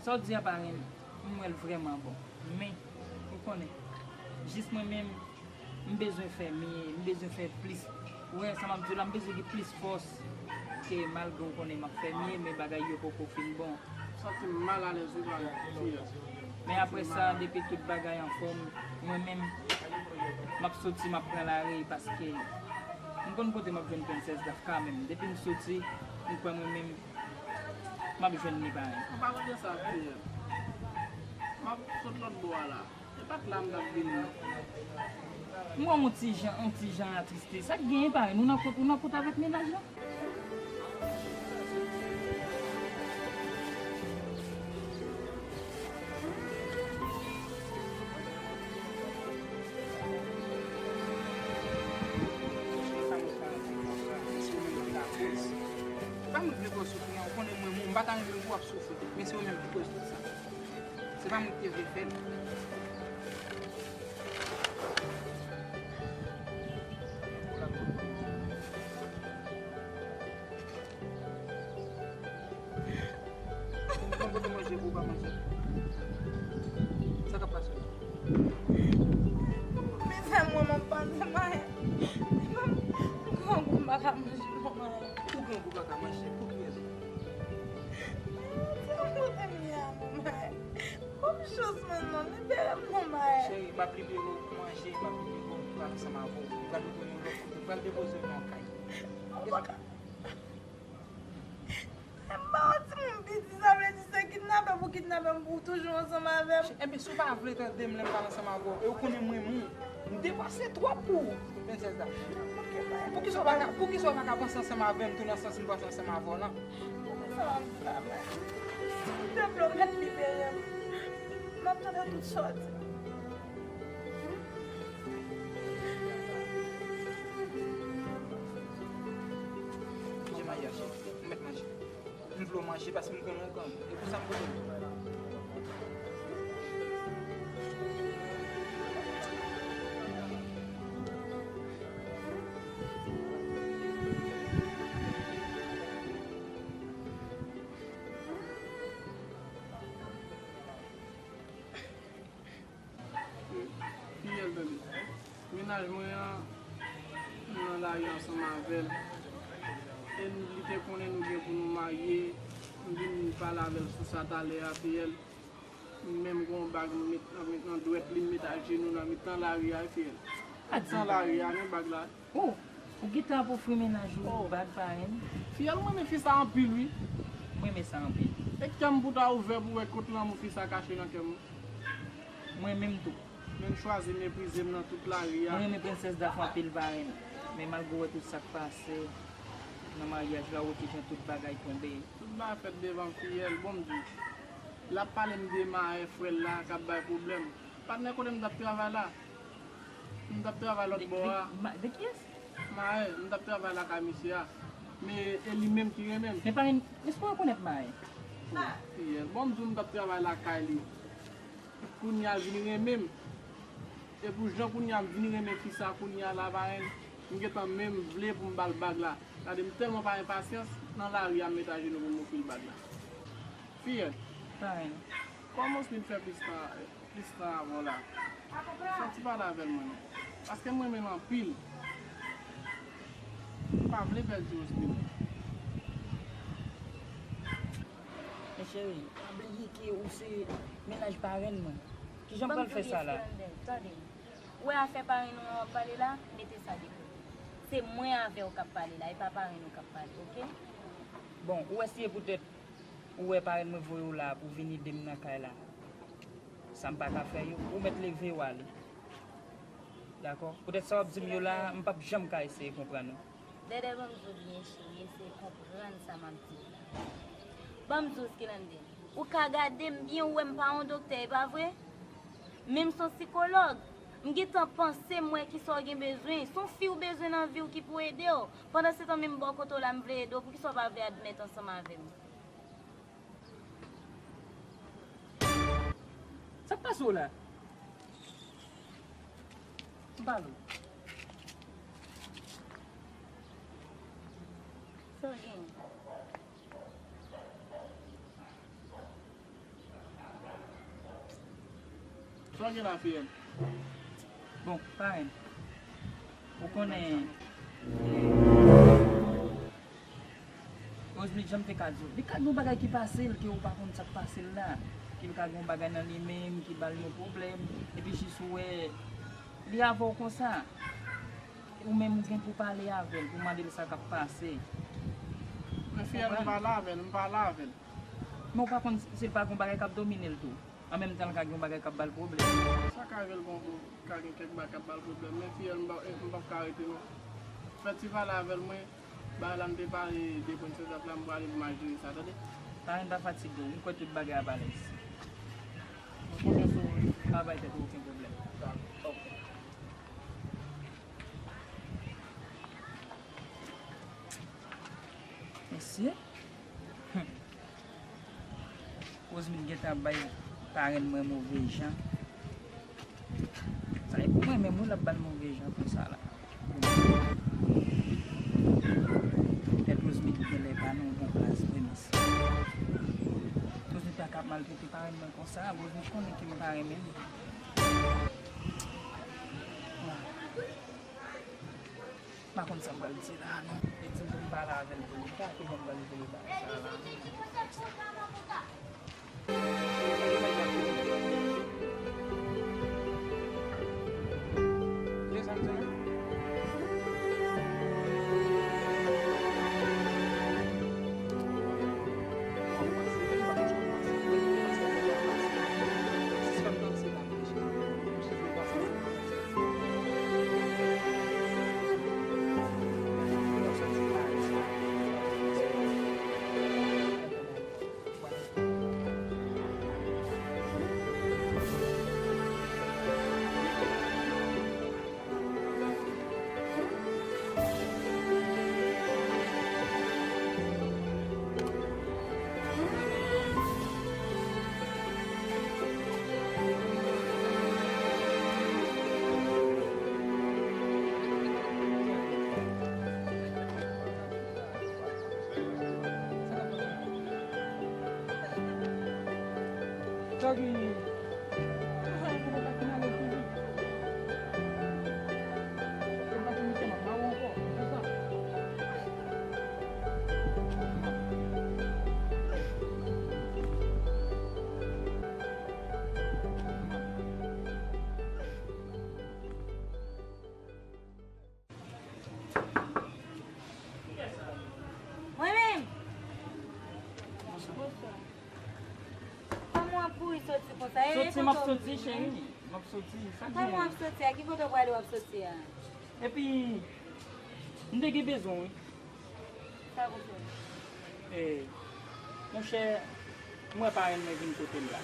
sa w di a parenn, m wè l vrèman bon. Men, ou konnen, jis mwen menm, m bezwen fè mye, m bezwen fè plis. Ou wè sa m ap di w la, m bezwen gen plis fòs ke malgre w konnen m ap fè mye, men bagay yo poko fin bon. Santi m malalèz wi parenn, Fiyèl. Men apre sa, depi tout bagay anfòm, mwen menm, m ap soti, m ap pran lari, paske m konn kote m ap jwenn Prensès Daf kanmenm. Depi m soti, m kwè mwen menm, m ap jwenn li parenn. An palan de sa, Fiyèl, m ap sot lòt bò a la. E pa t la m t ap vini non. M wè w yon ti jan, yon ti jan atriste. Sa k genyen parenn? Ou nan kont, ou nan kont avèk mennaj lan? Se pa mwen ki vle pou w soufri non, ou konnen mwen, mwen, m pa ta renmen pou w ap soufri, men se ou menm ki koz tout sa. Se pa mwen ki te vle fè l. Mwen pote manje pou w pa manje. Sa k ap pase w? Mezanmi, mwen m ap panse Mayen. M grangou, m pa ka manje non Mayen. Ou grangou pa ka manje, pou ki rezon? Se yon kote m ye a non Mayen. Kòm chans mwen non, libere m non Mayen. Cheri, m ap libere w pou manje, m ap libere w pou pral ansanm avè w. M pral mete w nan lòt kote, m pral depoze w nan yon kay. Ou pa ka. M pa yon timoun piti, sa vle di se kidnapè pou kidnapè m pou w toujou ansanm avè m. Ebyen, si w pa vle tande m lè m pral ansanm avè w, e w konnen m renmen w, m depase twòp pou ou, Prensès Daf. Poukisa w pa ka, poukisa w pa ka panse ansanm avè m tou nan sans m panse ansanm avè w lan? Poukisa w ap di sa, mwen? M te vle w mèt libere m. M ap tande tout sa w di. Manje mayi a, cheri. Ou mèt manje. M vle w manje paske m konnen w grangou. E pou sa m pote w. Fiyèl, tande. Mennaj mwen an, m nan lari ansanm avè l. E li te konnen nou gen pou nou marye. M vin pale avè l sou sa talè a, Fiyèl. M menm gen yon bag m met, m met nan dwèt li, m met ajenou nan mitan lari a, Fiyèl. Mitan lari a, men bag la. Oh, ou gentan ap ofri mennaj ou yon bag parenn? Fiyèl, mwen renmen fi sa anpil, wi. Mwen renmen sa anpil. E kè m pou ta ouvè pou wè kot lanmou fi sa kache nan kè m. Mwen menm tou. Men l chwazi meprize m nan tout lari a. Mwen renmen Prensès Daf anpil parenn. Men malgre w wè tout sa k pase nan maryaj la, w wè kijan tout bagay tonbe. Tout bagay fèt devan m, Fiyèl, bon m di w. L ap pale m de Mayen, frè l la, k ap bay pwoblèm. Patnè, kote m t ap travay la? M t ap travay lòt bò a. De, de, de kiyès? Mayen, m t ap travay lakay misye a. Men e li menm ki renmen m. Men parenn, èske w rekonèt Mayen? Fiyèl. Bon, m di w m t ap travay lakay li. Kounye a l vin renmen m. E pou jan kounye a m vin renmen fi sa kounye a la, parenn, m gentan menm vle pou m ba l bag la. Gade, m tèlman pa enpasyans, nan lari a m met ajenou pou m ofri l bag la. Fiyèl. Parenn. Kòman w fin fè plis tan? Plis tan avè w la. Fè ti pale avè l mwen non. Paske m renmen l anpil. M pa vle pèdi Roseline. Men cheri, pa bliye ke ou se mennaj parenn mwen. Kijan m pral fè sa la? Tande. Ou wè afè parenn ou an w ap pale la, mete sa de kote. Se mwen avè w k ap pale la, e pa parenn ou k ap pale, oke? Bon, ou wè si e poutèt ou wè parenn mwen voye w la pou vin ede m nan kay la. Sa m pa ka fè yo, ou mèt leve w ale. Dakò? Poutèt sa w ap di m yo la, m p ap janm ka eseye konprann ou. Dèdè, ban m di w byen, cheri, eseye konprann sa m ap di w la. Ban m di w, Skilande, ou ka gade m byen, ou wè m pa yon doktè, e pa vre? Men m se yon sikològ. M gentan panse, m wè kisa w gen bezwen. Se yon fi w bezwen nan vi w ki pou ede w. Pandansetan, menm bò kote w la, m vle ede w. Poukisa w pa vle admèt ansanm avè m? Sa k pase w la? M pale w. Sa w gen? Sa w gen la, fiyèl? Bon, parèy. Ou konnen, Rosemary, jan m te ka di w, li ka gen yon bagay ki pase l, ke ou pa konn sa k pase l la, ke li ka gen yon bagay nan li menm ki ba l yon pwoblèm, epi jis ou wè li avè w konsa, ou menm ou gen pou pale avè l, pou mande l sa k ap pase. Men fiyèl, m pale avè l, m pale avè l. Men ou pa konn si l pa gen yon bagay k ap domine l tou. An menm tan, l ka gen yon bagay k ap ba l pwoblèm. Sa ka rive l gon, ka gen kèk bagay k ap ba l pwoblèm, men fiyèl, m p ap, m p ap ka rete non. Fè ti pale avè l, mwen, bagay la m te pale de Princess Daf la, m prale pou m al jere sa, tande? Parèy, pa fatige w, m kwè tout bagay ap alèz. Mwen kontan sou ou wi. Pa bay tèt ou okenn pwoblèm. Dakò. Ok. Mesye. Rosemary gentan ap bay parenn mwen move jan. Sa e pou mwen menm wi l ap ba l move jan konsa la. Tèt Rosemary genlè pa nan yon bon plas vre mesye. Rosemary pa ka ap maltrete parenn mwen konsa. Rosemary konnen ke m pa renmen l. M pa konn sa m pral di la non. E di m pou m pale avè l tou. Sa ki bon m pral di l bagay sa la. Mezanmi. Mwen menm. Bonswa. Kòman w ap kouri soti konsa? E soti, m ap kote w soti, vini, cheri. M ap soti. Sa k gen? Kòman w ap soti a? Ki kote w prale w ap soti a? Epi, m te gen bezwen w wi. Sa pou fè? E, monchè, m wè parenn mwen vin kote m la.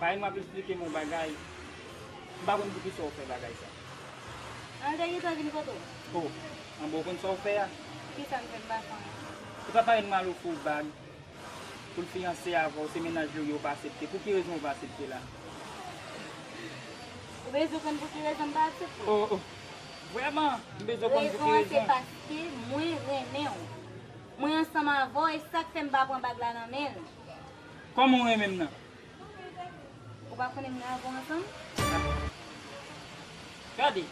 Parenn mwen ap eksplike m yon bagay. M pa konn poukisa w fè bagay sa. An, l te gentan vin kote w? O, anben w konn sa w fè a? Kisa m fè m pa fè anyen? Se pa parenn mwen al ofri w bag pou l fiyanse avè w, se mennaj li yo pa aksepte. Pou ki rezon w pa aksepte la? Ou bezwen konn pou ki rezon m pa aksepte? O, o. Vrèman, m bezwen konn pou ki rezon. Rezon an se paske mwen renmen w. Mwen ansanm avè w, e sa k fè m pa pran bag la nan men l. Kòman w renmen m nan? Ou pa konnen m gen avè w ansanm? Gade,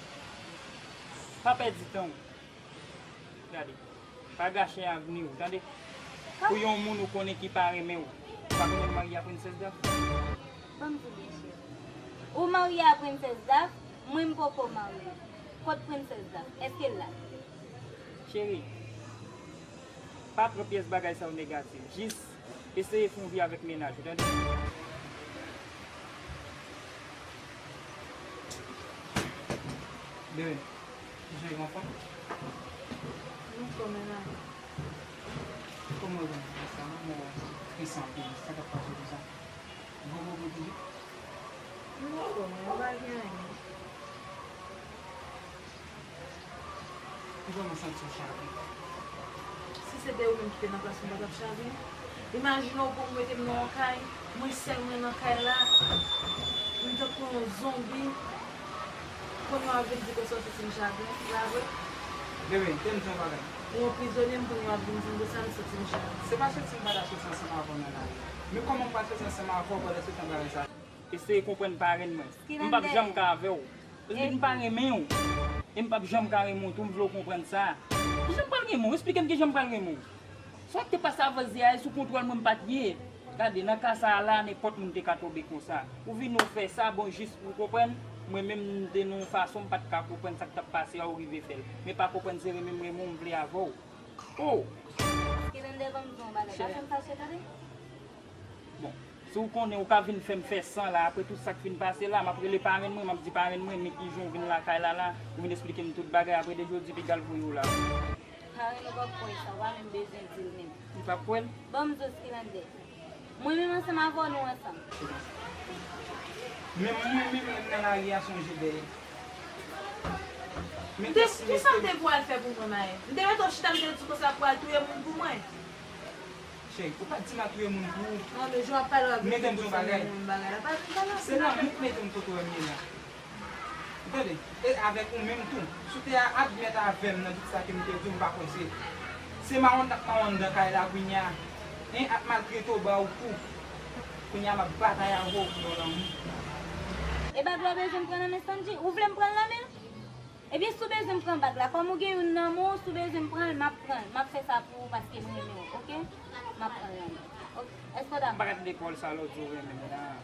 pa pèdi tan w. Gade, pa gache avni w, tande? Pou yon moun ou konnen ki pa renmen w, ou pa konnen l marye a Prensès Daf? Ban m di w byen, cheri. Ou marye a Prensès Daf, mwen m poko marye. Kot Prensès Daf? Èske l la? Cheri, pa pran pyès bagay sa yo negatif. Jis eseye fè yon vi avèk mennaj ou, tande? Bebe, ou sou yon fanm? Kòman w ye? Kòman w ye? Sa, mwen, mwen, mwen, sa k ap pase konsa? Ou poko konn toujou? M poko, mwen, m pa gen anyen. Ou vrèman santi w chave? Si se te ou menm ki te nan plas mwen, m pa t ap chave. Imajine w pou w mete m nan yon kay, mwen sèl mwen nan kay la, m tankou yon zonbi. Kounye a w ap vin di konsa w santi m chave, se pa vre? Bebe, tande m di yon bagay. Ou yon prizonye m, kounye a w ap vin di m konsa m santi m chave. Se pa soti m pa ta soti ansanm avè w nan lari. Men kòman m pral soti ansanm avè w pandan se tan bagay sa? Eseye konprann parenn mwen. M p ap janm ka avè w. Paske m pa renmen w. E m p ap janm ka renmen w tou, m vle w konprann sa. Kijan m pral renmen w? Esplike m kijan m pral renmen w. Sa k te pase avan Zia a, e sou kontwòl mwen m pa t ye. Gade, nan ka sa a la, nenpòt moun te ka tonbe konsa. Ou vin ou fè sa, bon, jis ou konprann, mwen menm m te nan yon fason, m pa t ka konprann sa k t ap pase a, ou rive fè l. Men pa konprann se renmen m renmen w, m vle avè w. Oh! Kilande, ban m di w yon bagay. Pa fè m fache, tande? Bon, si w konnen ou ka vin fè m fè san la, apre tout sa k fin pase la, m ap rele parenn mwen, m ap di parenn mwen, men kijan w vin lakay la la, ou vin esplike m tout bagay, apre de jodi, piga l voye w la. Parenn ou p ap kwè sa, ou pa menm bezwen di l menm. Li p ap kwè l? Ban m di w, Skilande. Mwen menm ansanm avè w, nou ansanm. Men mwen menm, menm nan lari a, sonje dèyè. Men kisa m te pou al fè pou mwen, Mayen? M te mete w chita, m te di konsa pou al touye moun pou mwen. Cheri, ou pa t di m al touye moun pou ou. Non, men jan w ap pale w ap mete m sou bagay. Bagay la pa vin pale ansanm avè m. Se lanmou k mete m kote w ye la. Ou tande? E avèk ou menm tou. Si w te admèt avè m nan tout sa ke m te di w, m pa kwè se, se mawon t ap mawon anndan kay la kounye a. Hein, ap maltrete w, ba w kou. Kounye a m ap batay avè w pou yon lanmou. E bag la w bezwen m pran nan men Sandji? Ou vle m pran l nan men l? Ebyen, si w bezwen m pran bag la, kòm ou gen youn nan men w, si w bezwen m pran l, m ap pran l. M ap fè sa pou ou paske m renmen w, oke? M ap pran l nan men w. Oke? Èske w dakò? M pa ka tande pawòl sa lòt jou renmen m nan.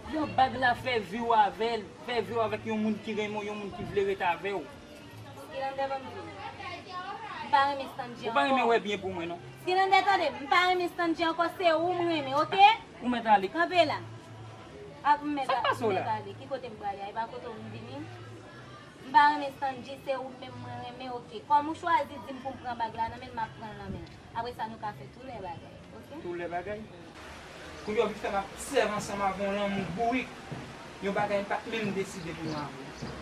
Pran bag la, fè vi w avè l. Fè vi w avèk yon moun ki renmen w, yon moun ki vle ret avè w. Skilande, ban m di w. M pa renmen Sandji ankò. Ou pa renmen wè byen pou mwen, non. Skilande, tande m, m pa renmen Sandji ankò, se ou m renmen, oke? Ou mèt ale. Kanpe la. Ak m mèt, m mèt ale. Ki kote m prale a? E pa kote w m vini? M pa renmen Sandji, se ou menm mwen renmen, oke. Kòm ou chwazi di m pou m pran bag la nan men l, m ap pran l nan men l. Apre sa, nou ka fè tou lè bagay, oke? Tou lè bagay? Kounye a w vin fè m ap sèvi ansanm avè yon lanmou bourik. Yon bagay m pa t menm deside pou mwen avè w.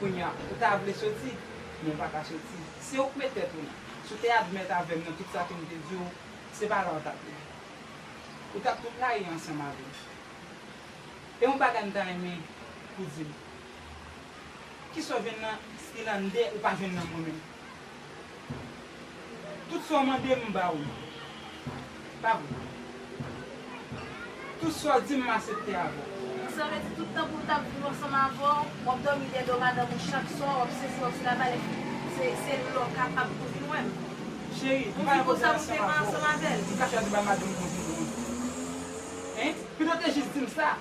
Kounye a, ou ta vle soti, men w pa ka soti. Se ou k met tèt ou la. Si w te admèt avè m nan tout sa ke m te di w, se pa la w t ap ye. Ou t ap tout lari ansanm avè m. E yon bagay m ta renmen pou di m. Kisa w jwenn nan Skilande ou pa jwenn nan mwen menm? Tout sa w mande m, m ba ou. Pa vre? Tout sa w di m, m aksepte avè w. Sa vle di tout tan pou m t ap viv ansanm avè w, w ap dòmi dèyè do madanm ou chak swa, w ap sesi, w ap sela, pa lè se, se lè w kapab pou vin wè m. Cheri, m pa nan kote ansanm avè w. M ka chwazi bay madanm mwen pou mwen. Hein? Pito w te jis di m sa.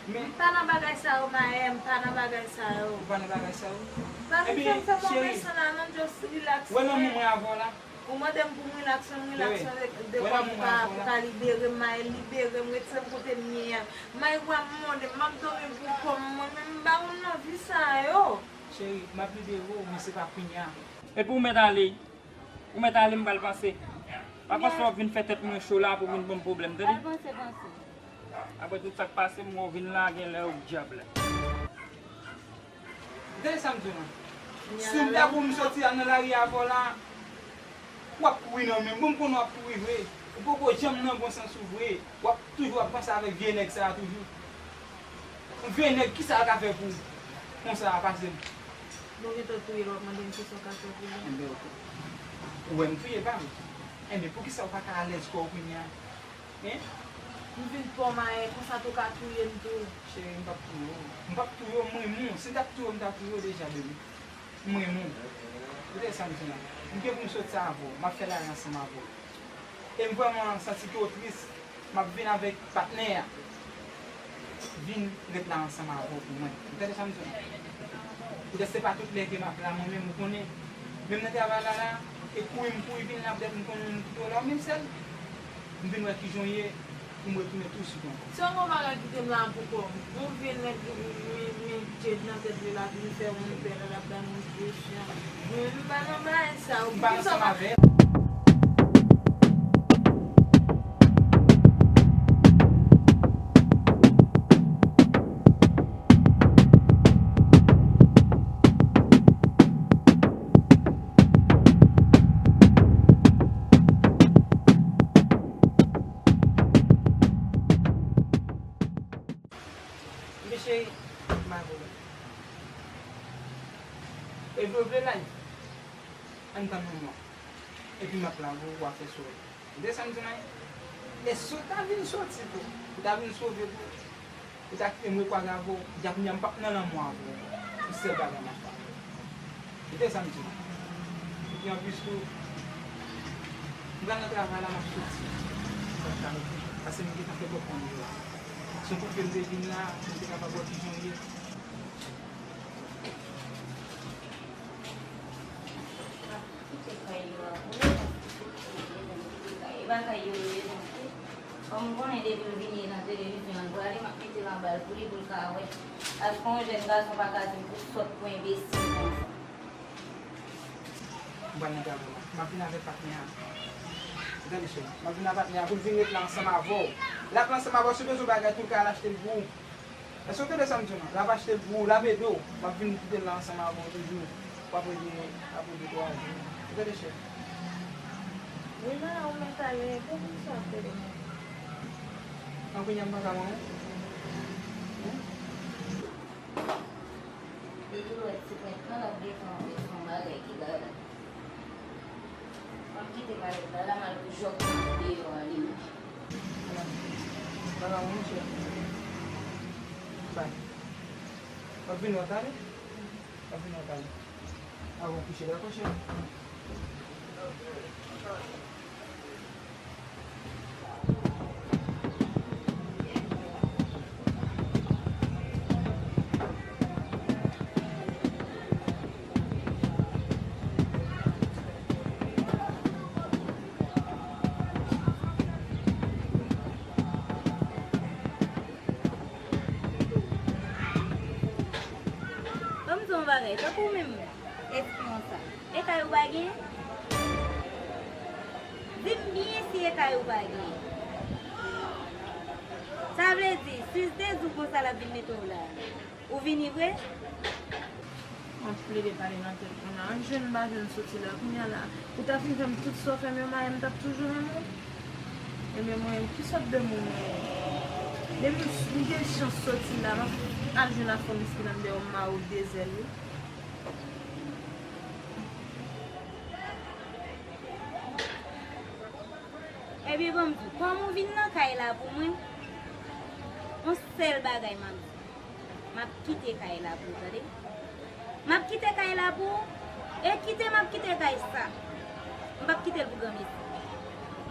Men m pa nan bagay sa yo, Mayen, m pa nan bagay sa yo. Ou pa nan bagay sa yo? Pa vin fè m fè move san la non, just relax. Wè lanmou mwen avè w la. Ou mande m pou m relax, m relax, de kòm pou ka, pou ka libere m, Mayen, libere m, retire m kote m ye a. Mayen, w ap mande m, m ap dòmi pou kò m, mwen menm m pa konn nan vi sa yo. Cheri, m ap libere w, men se pa kounye a. Epi ou mèt ale. Ou mèt ale, m pral panse. Pa panse w ap vin fè tèt mwen cho la pou vin ban m pwoblèm, tande? Al panse, panse. Apre tout sa k pase, m wè w vin la, genlè ou k dyab la. Tande sa m di w lan. Si m ta pou m soti al nan lari avè w la, w ap kouri nan men m. Bon, m konnen w ap kouri vre. Ou poko janm nan bon sans ou vre. W ap toujou ap panse avèk vye nèg sa a toujou. Vye nèg, kisa l ka fè pou ou? Konsa a pase m. Bon, gentan touye l, w ap mande m kisa w ka fè pou li. Enben, oke. Ou wè m touye pa m. Enben, poukisa ou pa ka alèz kò w kounye a? Hein? M vin pa w, Mayen, konsa tou ka touye m tou. Cheri, m p ap touye w. M p ap touye w, m renmen w. Si m t ap touye w, m ta touye w deja, baby. M renmen w. Ou tande sa m di w lan? M gen pou m soti avè w. M ap fè lari ansanm avè w. E m vrèman santi ke w tris. M ap vin avèk patnè a. Vin ret la ansanm avè w pou mwen. Ou tande sa m di w lan? Poutèt se pa tout lè ke m ap la mwen menm, ou konnen. Menm nan travay la la, e kouri m kouri vin la, poutèt m konnen m kite w la, ou menm sèl. M vin wè kijan w ye, pou m retounen tou sou kont ou. Se yon bagay ki te m la pou kò m. Yon vye nèg ki met, met djed nan tèt li la, vin fè moun pè la, l ap bay moun presyon. Pa nan bagay sa, ou pa ansanm avè l. Mesye, m a vole. E vle, vle live. Ann tann yon mwa. Epi m ap la pou ou a fè sou ou. Ou tande sa m di w la? E si w ta vin soti tou, ou ta vin sove tou, ou ta kite m rekwaze avè w, dja kounye a m p ap nan lanmou avè w. Se sèl bagay m ap fè. Ou tande sa m di w la? Epi anplis tou, m pral nan travay la, m ap soti. Paske m gentan fè bòkòn yo la. Si w konn ke m te vin la, m te kapab wè kijan w ye. Kite kay yo a pou yo, paske se kite kay, e pa kay yo yo ye non. Kòm m konnen depi l vini nan televizyon an, l prale, m ap mete l anba l pou li, pou l ka wè. Paske yon jèn gason pa ka di m pou sòt, pou enbesil konsa. M pral nan travay la. M ap vin avèk patnè a. Ou tande, cheri? M ap vin avèk patnè a pou l vin ret la ansanm avè w. L ap la ansanm avè w, si w bezwen bagay tou, l ka al achte l pou ou. Èske w tande sa m di w lan? L ap achte l pou ou, l ap ede w. M ap vin kite l la ansanm avè w toujou. W ap ede, ap ede twa jou. Ou tande, cheri? Wi, men ou mèt ale, pou ki sa w ap rele mwen? An, kounye a m pa ka manman? Wi. Li tou wè ti pwent lan, l ap gentan wè se yon bagay ki la la. M ap kite malèt la, la m al pou jòk deyò a li menm. Ala, ala, monchè. Bay. W ap vin wè talè? W ap vin wè talè. Avan w kouche, dakò, cheri? Ban m di w yon bagay, tankou w menm, espiyon sa. E kay ou pa genyen? Di m byen si e kay ou pa genyen. Sa vle di, si l te di w konsa l ap vin mete w la, ou vini vre? M ap plede pale nan tèt mwen la. Ann jwenn m pa jwenn soti la. Kounye a la, ou ta fin fè m tout sa w fè m yo, Maya, m t ap toujou renmen w. Ebyen, mwen menm, ki sòt de moun mwen ye? Depi m, m gen chans soti la, m ap al jwenn Afronis ki nan dèyè w, m mare w de zèl, wi. Ebyen, ban m di w, kòm ou vin nan kay la pou mwen, yon sèl bagay m ap di w, m ap kite kay la pou ou, tande? M ap kite kay la pou ou, e kite m ap kite kay sa, m p ap kite l pou granmesi.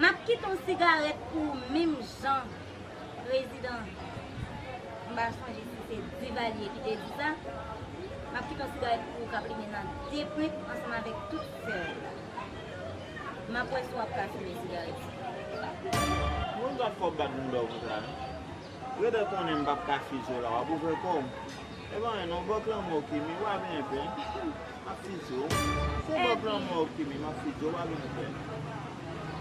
M ap kite yon sigarèt pou ou menm jan. Prezidan, m pa sonje si se Divalye ki te di sa, m ap kite yon sigarèt pou ou k ap limen nan de pwent ansanm avèk tout fè w la. M ap wè si w ap ka fimen sigarèt sa. Moun gad fò w bat bouda w konsa, wi. Rete konnen m p ap ka fize w la, w ap ouvè kò w. E pa anyen non, bòk lanmò w Kimi, w a byen pè. M ap fize w. Se bòk lanmò w Kimi, m ap fize w, w a byen pè.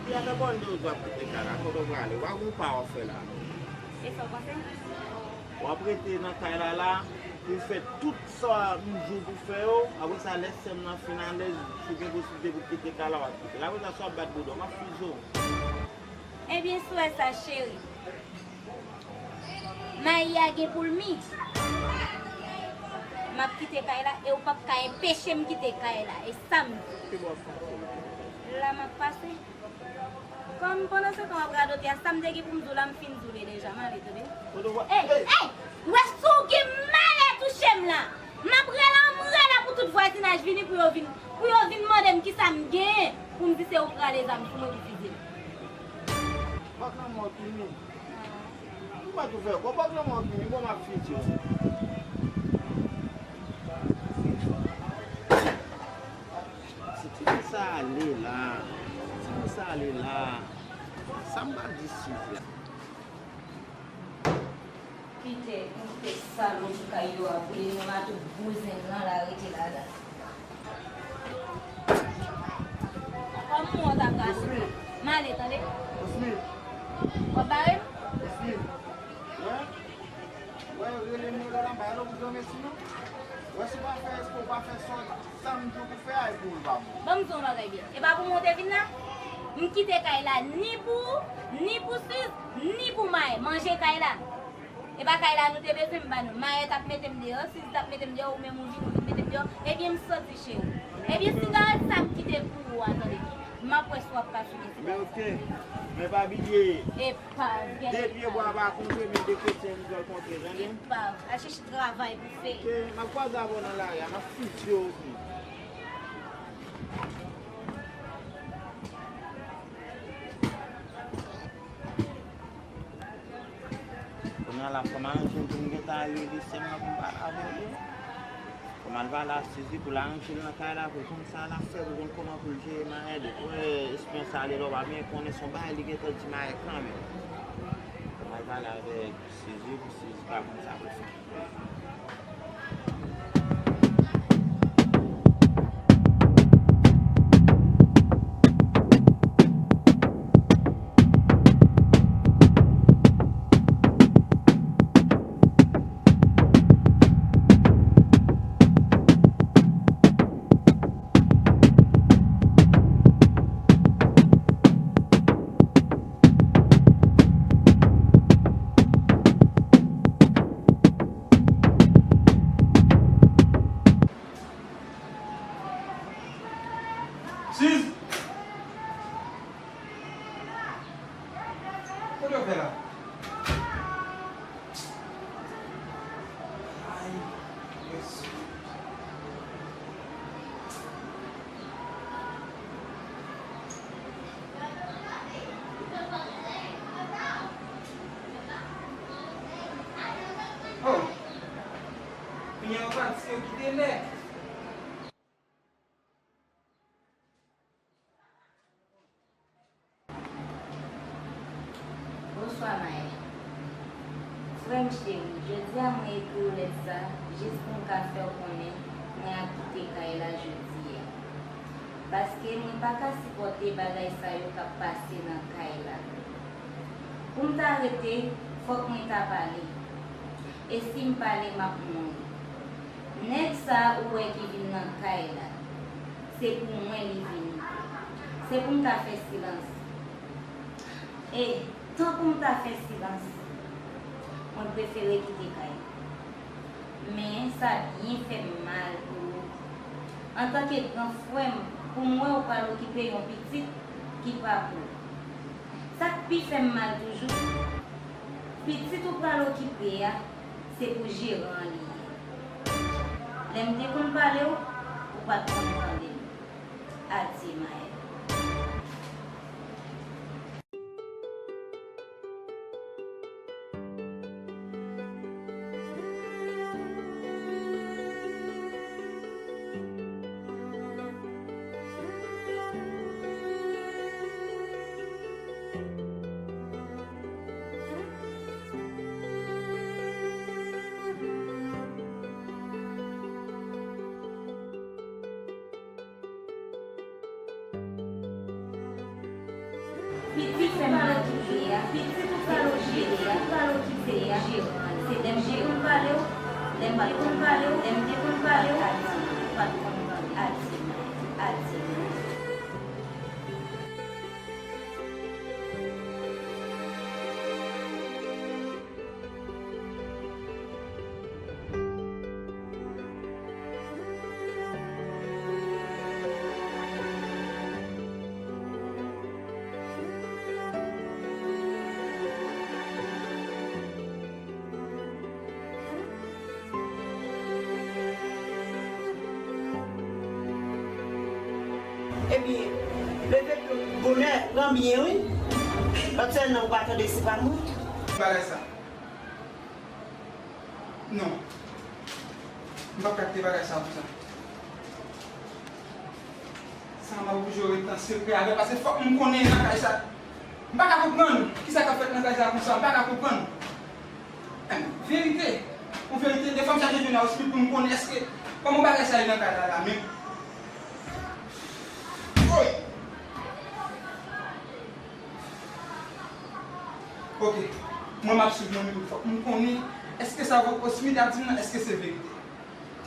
Epi atè bòl de w ap kite kay la, kote w prale? W a gon pa w ap fè la. E sa w panse? W ap rete nan kay la la, pou w fè tout sa m di w pou w fè yo. Apre sa, lè sè m nan fin alèz, si w gen posiblite pou w kite kay la, w ap kite l. Apre sa, si w ap bat bouda w, m ap fize w. Ebyen, si w wè sa, cheri. Mayi a gen pou l mi. M ap kite kay la e w p ap ka enpeche m kite kay la. E sa m di. Ki bò w ap pase? La m ap pase. Kòm pandan se tan w ap radote a, sa m te gen pou m di w la, m fin di w li deja. M ale, tande. Ey, ey! W wè si w gen malè touche m la. M ap rele anmwe la pou tout vwazinaj vini pou yo vin, pou yo vin mande m kisa m genyen pou m di se ou k rale zam sou mwen pou fize m. Bòk lanmò w Kimi. Ou pa tou fè kò, bòk lanmò w Kimi, bon m ap fize w. Si ti moun sa ale la, si ti moun sa ale la, sa m pral di Siz la? Kite, kite salop kay yo a boule, menm a tout bouzen lan la rete la la. Tande? Osmi. W ap bare m? Osmi. Wè? Wè, rele m, rele w nan bay lòt granmesi non. Wè, si w pa fè espò, w pa fè sa, sa m di w pou fè a, e pou ou l pa bon. Ban m di w yon bagay byen. E pa pou mwen w te vin la? M kite kay la ni pou ou, ni pou Siz, ni pou Maè. Manje kay la. E pa kay la nou te bezwen, m ba nou. Maè t ap mete m deyò, Siz t ap mete m deyò, ou menm ou vin, ou vin mete m deyò. Ebyen, m soti, cheri. Ebyen, sigarèt sa m kite pou ou a, tande byen. M ap wè si w ap ka fimen sigarèt sa. Men oke. Men pa bliye. Epav, gade. De pye bwa pa kontre, men de kretyen m pral kontre, tande? Epav, al chèche travay pou fè. Oke, m ap kwaze avè w nan lari a, m ap fizye w tou. Kounye a la, fò m aranje m pou m gentan ale lise m nan pou m pale avè l. Fò m al pale a Sizi pou l aranje l nan kay la, pou l konn sa l ap fè, pou l konn kòman pou l jere Maè. Depi w wè espyon sa ale la, w pa byen konnen se yon bagay li gentan di Maè kanmenm. Fò m al pale avèk Sizi pou Sizi pa konn sa pou l fè. Siz! Kote w fè la? Ay, Jezi. Oh! Kounye a yo pa di yo kite nèg. Bonswa, Maè. Frè m cheri, jodi a mwen ekri w lèt sa jis pou m ka fè w konnen mwen ap kite kay la jodi a. Paske mwen pa ka sipòte bagay sa yo k ap pase nan kay la. Pou m ta rete, fòk mwen ta pale. E si m pale, m ap mouri. Nèg sa a ou wè ki vin nan kay la, se pou mwen li vini. Se pou m ta fè silans. E, tankou m ta fè silans, mwen prefere kite kay la. Men sa byen fè m mal pou ou. Antanke gran frè m, pou m wè ou pral okipe yon pitit ki pa pou ou. Sa k pi fè m mal toujou, pitit ou pral okipe a, se pou jeran an li ye. Lè m te konn pale w, ou pa t konn tande m. Adye, Maè. Pitit fè m okipe a, pitit ou pral okipe a, pral okipe a, se lè m te konn pale w, lè m te konn pale w, lè m te konn pale w, adye, ou pa t konn tande, adye, adye. Ebyen, leve bonè, pran byen, wi. Lòt sèl nan ou pa tande, se pa mwen. Bagay sa. Non. M p ap ka kite bagay sa konsa. Sa m ap oblije ret nan sekrè avè l, paske fòk m konnen nan kay sa. M pa ka konprann kisa k ap fèt nan kay sa konsa, m pa ka konprann. Verite, yon verite, de fwa m chache jwenn a Ospi pou m konnen èske kòman bagay sa ye nan kay la la menm. Woy! Ok. Mwen m ap swiv nan men m, fòk m konnen èske sa Osmith ap di m nan, èske se verite.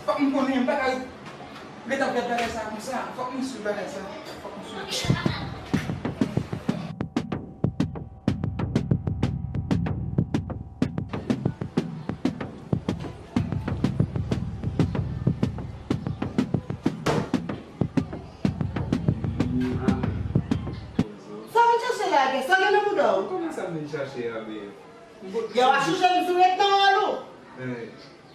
Fòk m konnen, m pa ka ret ap gad bagay sa konsa. Fòk m swiv bagay sa. Fòk m swiv. Sa w vin chache la, Gè? Sa gen nan bouda w? Kòman sa m vin chache a, men? Gè, w a chouche m si w ret nan wòl ou.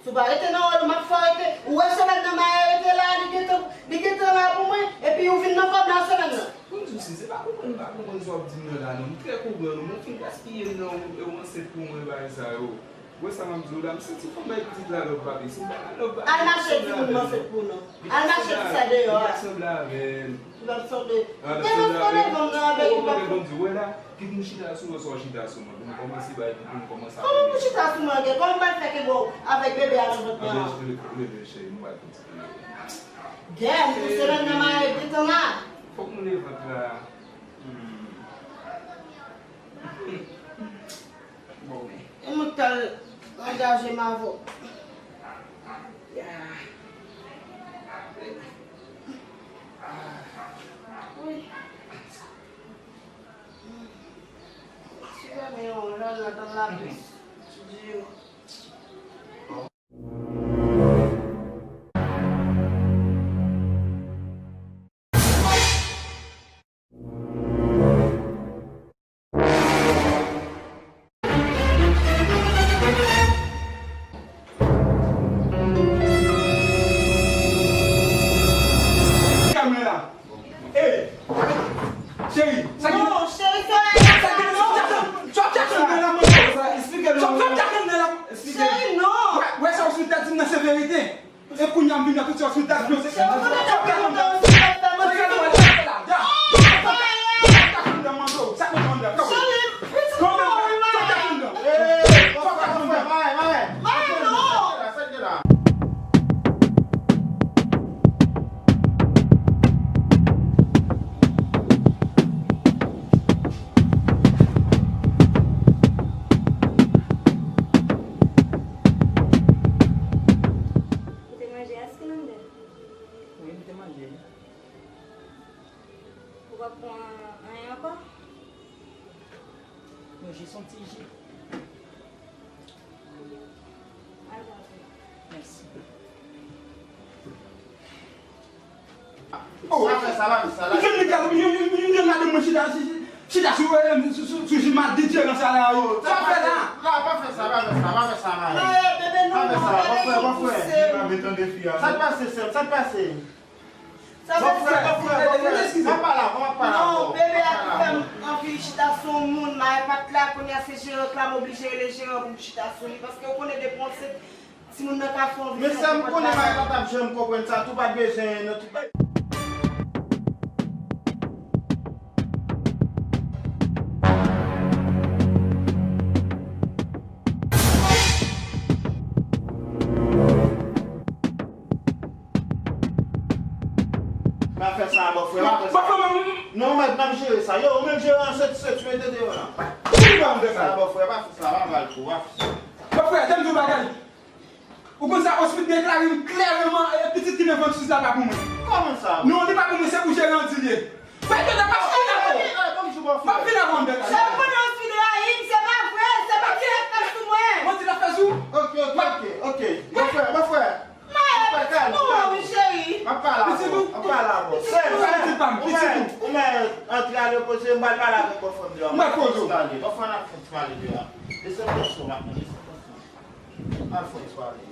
Si w pa rete nan wòl ou, m ap fè w rete. Ou wè semèn nan Maya rete la, li gentan, li gentan la pou mwen, epi ou vin nan kò m nan semèn nan. Konn di w si, se pa konprann, m pa konprann sa w ap di m nan la, non. M trè konprann ou, men w fin gaspiye m nan, ou ansent pou mwen, bagay sa yo. Wè sa m ap di w la, m santi fò m bay pitit la love, papi. Si m pa bay love, papi, al mache, timoun, m ansent pou nou. Al mache, ti sa deyò a. Li p ap sanble avè m. Li p ap sanble. Te m ap sanble, bon, nan avè li, li p ap sanble. Bon, bon, di, wè la, kit m chita sou mwen, swa w chita sou mwen. Pou m kòmanse bay, pou m kòmanse ap. Kòman pou chita sou mwen, Gè? Kòman m pral fè kenbe w avèk bebe a nan vant mwen an? Anben, leve, leve, cheri, m pral fè ti. Gè, m pou semèn nan Maya gentan la. Fòk m leve vant la. Hmm. Bon, men. E mwen k t al angaje m avè w. Ya. Wi. Si janmen yon lòt nan lapli, di yo. Kalme la. Ey, cheri, sa gen. Non, cheri, sa gen. Sa gen. Sa gen. Sa gen. Sa gen. Sa gen. Cheri, non. Wè, wè sa w sou tèt di m nan se verite. E kounye a m vin nan tout sa sou dat yo, se sa k ap fè manti. Ou te manje a, Skylander? Wi, m te manje. Ou p ap pran anyen ankò? Yon ji, se yon ti ji. Al pran. Mèsi. Oh, sa fè sa la, sa la. Yon, yon, yon, yon, yon madanm mwen chita, chita sou, eh, sou, sou, sou ji mal diferan sa la, oh. Sa fè la. La, pa fè sa, pa fè sa, pa fè sa, Marie. Eh, bebe, non, non, bebe, non, non, non. Sa k pase, sè m? Sa k pase? Sa k pase? Bòfrè, bòfrè, bòfrè. M ap pale avè w, m ap pale avè w. Non, bebe a ki fè m anvi chita sou yon moun, Maya pa t la, kounye a se jeran k la, m oblije rele jeran pou m chita sou li, paske ou konnen depi w ansent, timoun nan ka fè yon vi. Mesye, m konnen Maya pa t ap janm konprann sa tou, pa t bezwen nan tout bagay. Pa fè sa, bòfrè, pa fè sa. Bòfrè, mwen. Non, mèt, n ap jere sa. Yo, ou menm jere an senti, senti, mete deyò la. Ki ba m fè sa, bòfrè, pa fè sa, pa mal tou, pa fè sa. Bòfrè, tande yon bagay. Ou konn sa Osmith deklare m klèman, eh, pitit ki nan vant Suze la pa pou mwen. Kòman sa? Non, li pa pou mwen, se pou jere an di l ye. Fè ke nan pa fin avè w. M ap fin avè w, m deklare. Sa w konnen Osmith rayi m, se pa vre, se manti l ap fè sou mwen. Manti l ap fè sou? Ok, ok, ok, ok. Bòfrè, bòfrè. Mwen, pitit mwen, wi, cheri. M ap pale avè w, m ap pale avè w. Pitit mwen, pitit pa m, pitit ou. Ou mèt antre al repoze, m pral pale avèk bòfrè m deyò. M pral poze w. Bòfrè, n ap fè ti pale deyò. Desann pòs ou, m ap desann pòs ou. Al fè ti pale deyò.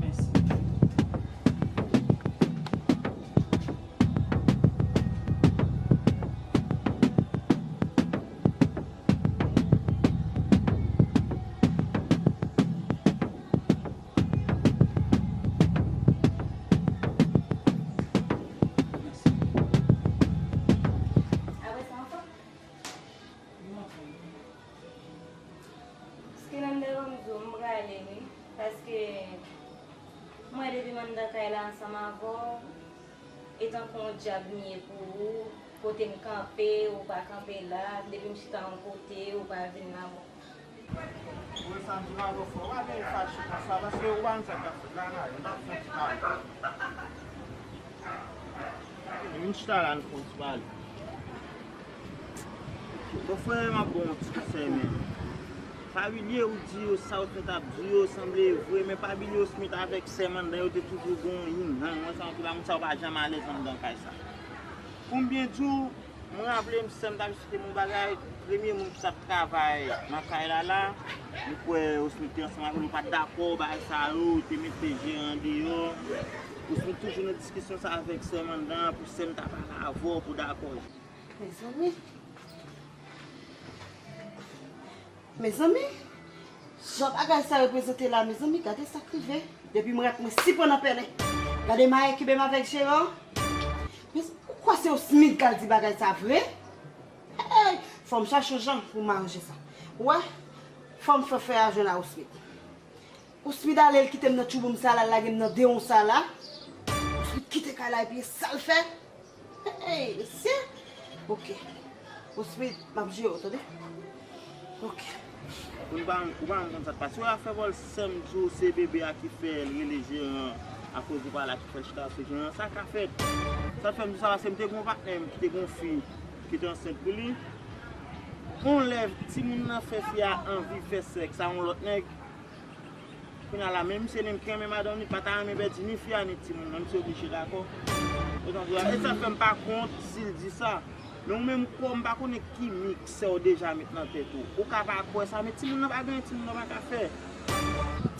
Mèsi. Apre sa ankò? Skylander, ban m di w, m prale wi, paske mwen depi m anndan kay la ansanm avè w, e tankou yon dyab m ye pou ou. Kote m kanpe, ou pa kanpe la. Depi m chita yon kote, ou pa vin la. Bon. Ou sa m di w avè w, fò w pa gen fache konsa, paske ou pa konn sa k ap fèt la, la, nou t ap fè ti pale. Vin chita la, nou fè yon ti pale. Bon, frè, m ap ba w yon ti konsèy, men. Pa bliye, ou di yo, sa Osmith ap di yo, sanble vre, men pa bliye Osmith avèk sè m anndan, yo te toujou gen yon yin yang, mwen santi la, moun sa yo pa janm alèz anndan kay sa. Pou m byen di w, mwen raple m, sè m t ap eksplike m yon bagay, premye moun ki t ap travay nan kay la la, m kwè Osmith te ansanm avè l, yo pa t dakò, bagay sa yo, te mete jeran deyò. Osmith toujou nan diskisyon sa avèk sè m anndan, pou sè m ta pale avè w, pou dakò. Mezanmi. Mezanmi, jan bagay sa yo prezante la, mezanmi, gade sa k rive. Depi m ret mwen sipo nan pèlen. Gade mayenkibe m avèk jeran. Mezanmi, ou kwè se Osmith k al di bagay sa vre? Hey, fò m chache yon jan pou m aranje sa. Ou wè, fò m fè fè a jwenn a Osmith. Osmith ale, l kite m nan tchouboum sa la, l lage m nan dewon sa la. Osmith kite kay la epi e sa l fè. Hey, mesye. Ok. Osmith, m ap jere w, tande? Ok. Ou pa, ou pa konn sa k pase. Ou afè vòl sè m di w se bebe a ki fè l rele jeran akoz ou pa la ki fè l chita sou jeran. Sa ka fèt. Sa fè m di sa paske m te gen yon patnè m ki te gen yon fi ki te ansent pou li. Yon lè timoun nan fè fi a anvi fè sèks a yon lòt nèg. Kounye a la, menm si li renmen madanm li, pa ta renmen pèdi ni fi a, ni timoun nan, misye oblije dakò. Ou konprann? E sa fè m pa kont si l di sa. Men ou menm kò, m pa konnen ki mik sè w deja met nan tèt ou. Ou ka pa kwè sa, men timoun nan pa gen, timoun nan pa ka fè.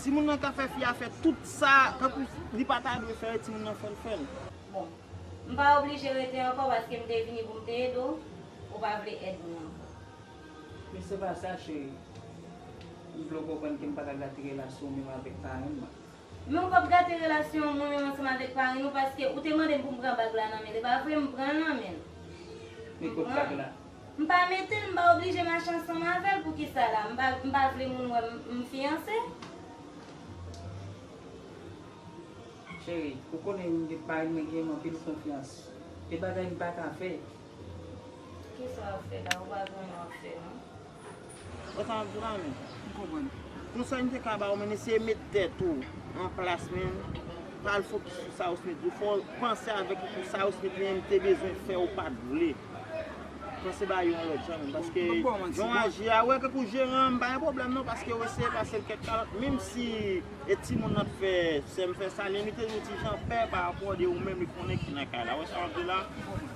Timoun nan ka fè fi a fè tout sa, tankou li pa ta dwe fè, timoun nan fè l fè l. Bon, m pa oblije rete ankò paske m te vini pou m te ede w, ou pa vle èd mwen ankò. Men se pa sa, cheri. M vle w konprann ke m pa ka gate relasyon w menm avèk parenn mwen. Men ou p ap gate relasyon mwen menm ansanm avèk parenn ou, paske ou te mande m pou m pran bag la nan men l, e pa vre, m pran l nan men l. Men kot bag la? M pa mete l, m pa oblije mache ansanm avè l, poukisa la? M pa, m pa vle moun wè m, m fiyanse? Cheri, ou konnen m gen parenn mwen gen m anpil konfyans. Gen bagay m pa ka fè. Kisa w ap fè la? Ou pa gen anyen w ap fè, non? Wè sa m ap di w la, men. M konprann. Konsèy m te ka ba w, men eseye met tèt ou an plas, men. Pa al fokis sou sa Osmith di w. Fò w panse avèk ou pou sa Osmith li menm te bezwen fè ou pa t vle. Panse ba yo yon lòt jan, men. Paske jan w aji a, wè, kèk ou jeran, m pa gen pwoblèm, non, paske w eseye pase l kèk kalòt, menm si E timoun nan t fè, sè m fè sa, li envite l yon ti jan pè pa rapò de ou menm, li konnen ki nan kay la. Wè sa w ap di la?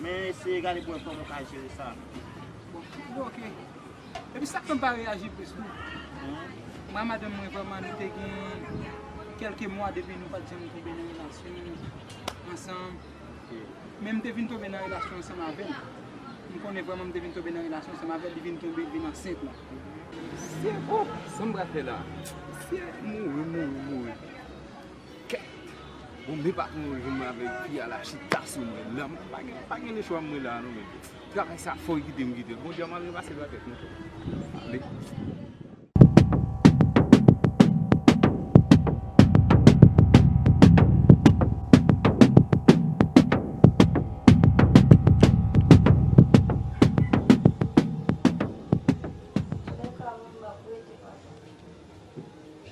Men eseye gade pou wè kòman w ka jere sa. Bon, bon, ok. Epi sa k fè m pa reyaji plis tou. Mwen ak madanm mwen vrèman nou te gen kèlke mwa depi nou pa t janm tonbe nan relasyon ansanm. Men m te vin tonbe nan relasyon ansanm avè l. M konnen vrèman m te vin tonbe nan relasyon ansanm avè l, li vin tonbe, li vin ansent la. Mesye, oh, sa m pral fè la? Mesye, mouri, mouri, mouri. Kèt. Bon, men patwon mwen jwenn mwen avèk fi a la chita sou mwen. La, m pa gen, pa gen lechwa mwen la, non, men. Travay sa fò, kite m kite l. Bondye a m al repase l avèk mwen. Ale.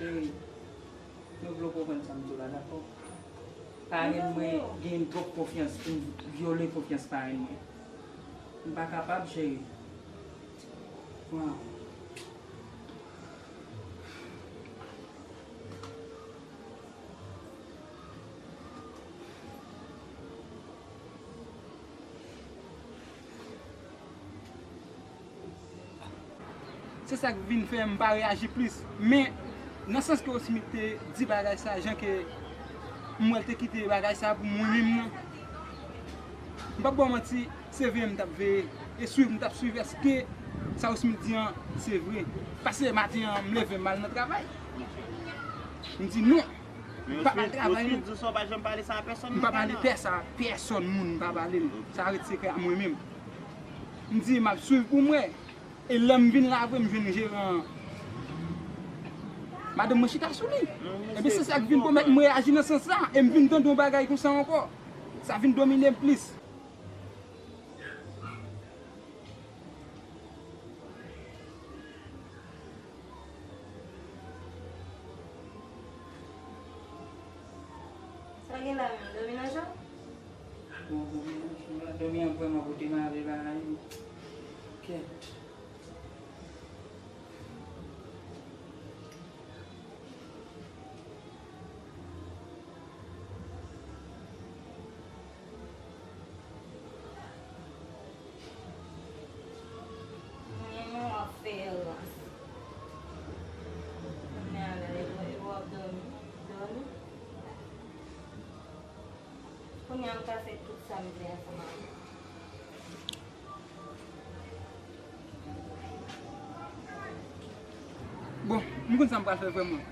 Cheri, mwen vle w konprann sa m di w la, dakò? Parenn mwen gen twòp konfyans pou m vyole konfyans parenn mwen. M pa kapab, cheri. Waw. Se sa k vin fè m pa reyaji plis. Men, nan sans ke Osmith te di bagay sa, jan ke m wè l te kite bagay sa pou mwen menm nan, m p ap ba w manti, se veye m t ap veye e swiv, m t ap swiv èske sa Osmith di an se vre. Paske maten an, m leve, m al nan travay. M di non, m p ap al travay non. M p ap pale pè sa a pèsòn moun, m p ap pale l. Sa ret sekrè a mwen menm. M di, m ap swiv pou m wè. E lè m vin la vre, m jwenn jeran an. Madanm mwen chita sou li. Ebyen, se sa k vin pèmèt m reyaji nan sans sa. E m vin tande yon bagay konsa ankò. Sa vin domine m plis. Gen la menm, dòmi nan jan? Bon, dòmi nan jan, dòmi an vrèman pote m ale la, wi. Kèt. Mwen menm w ap fè rans. Kounye a la, e w ap dòmi, dòmi. Kounye a m ka fè tout sa m vle ansanm avè w. Bon, m konn sa m pral fè vrèman.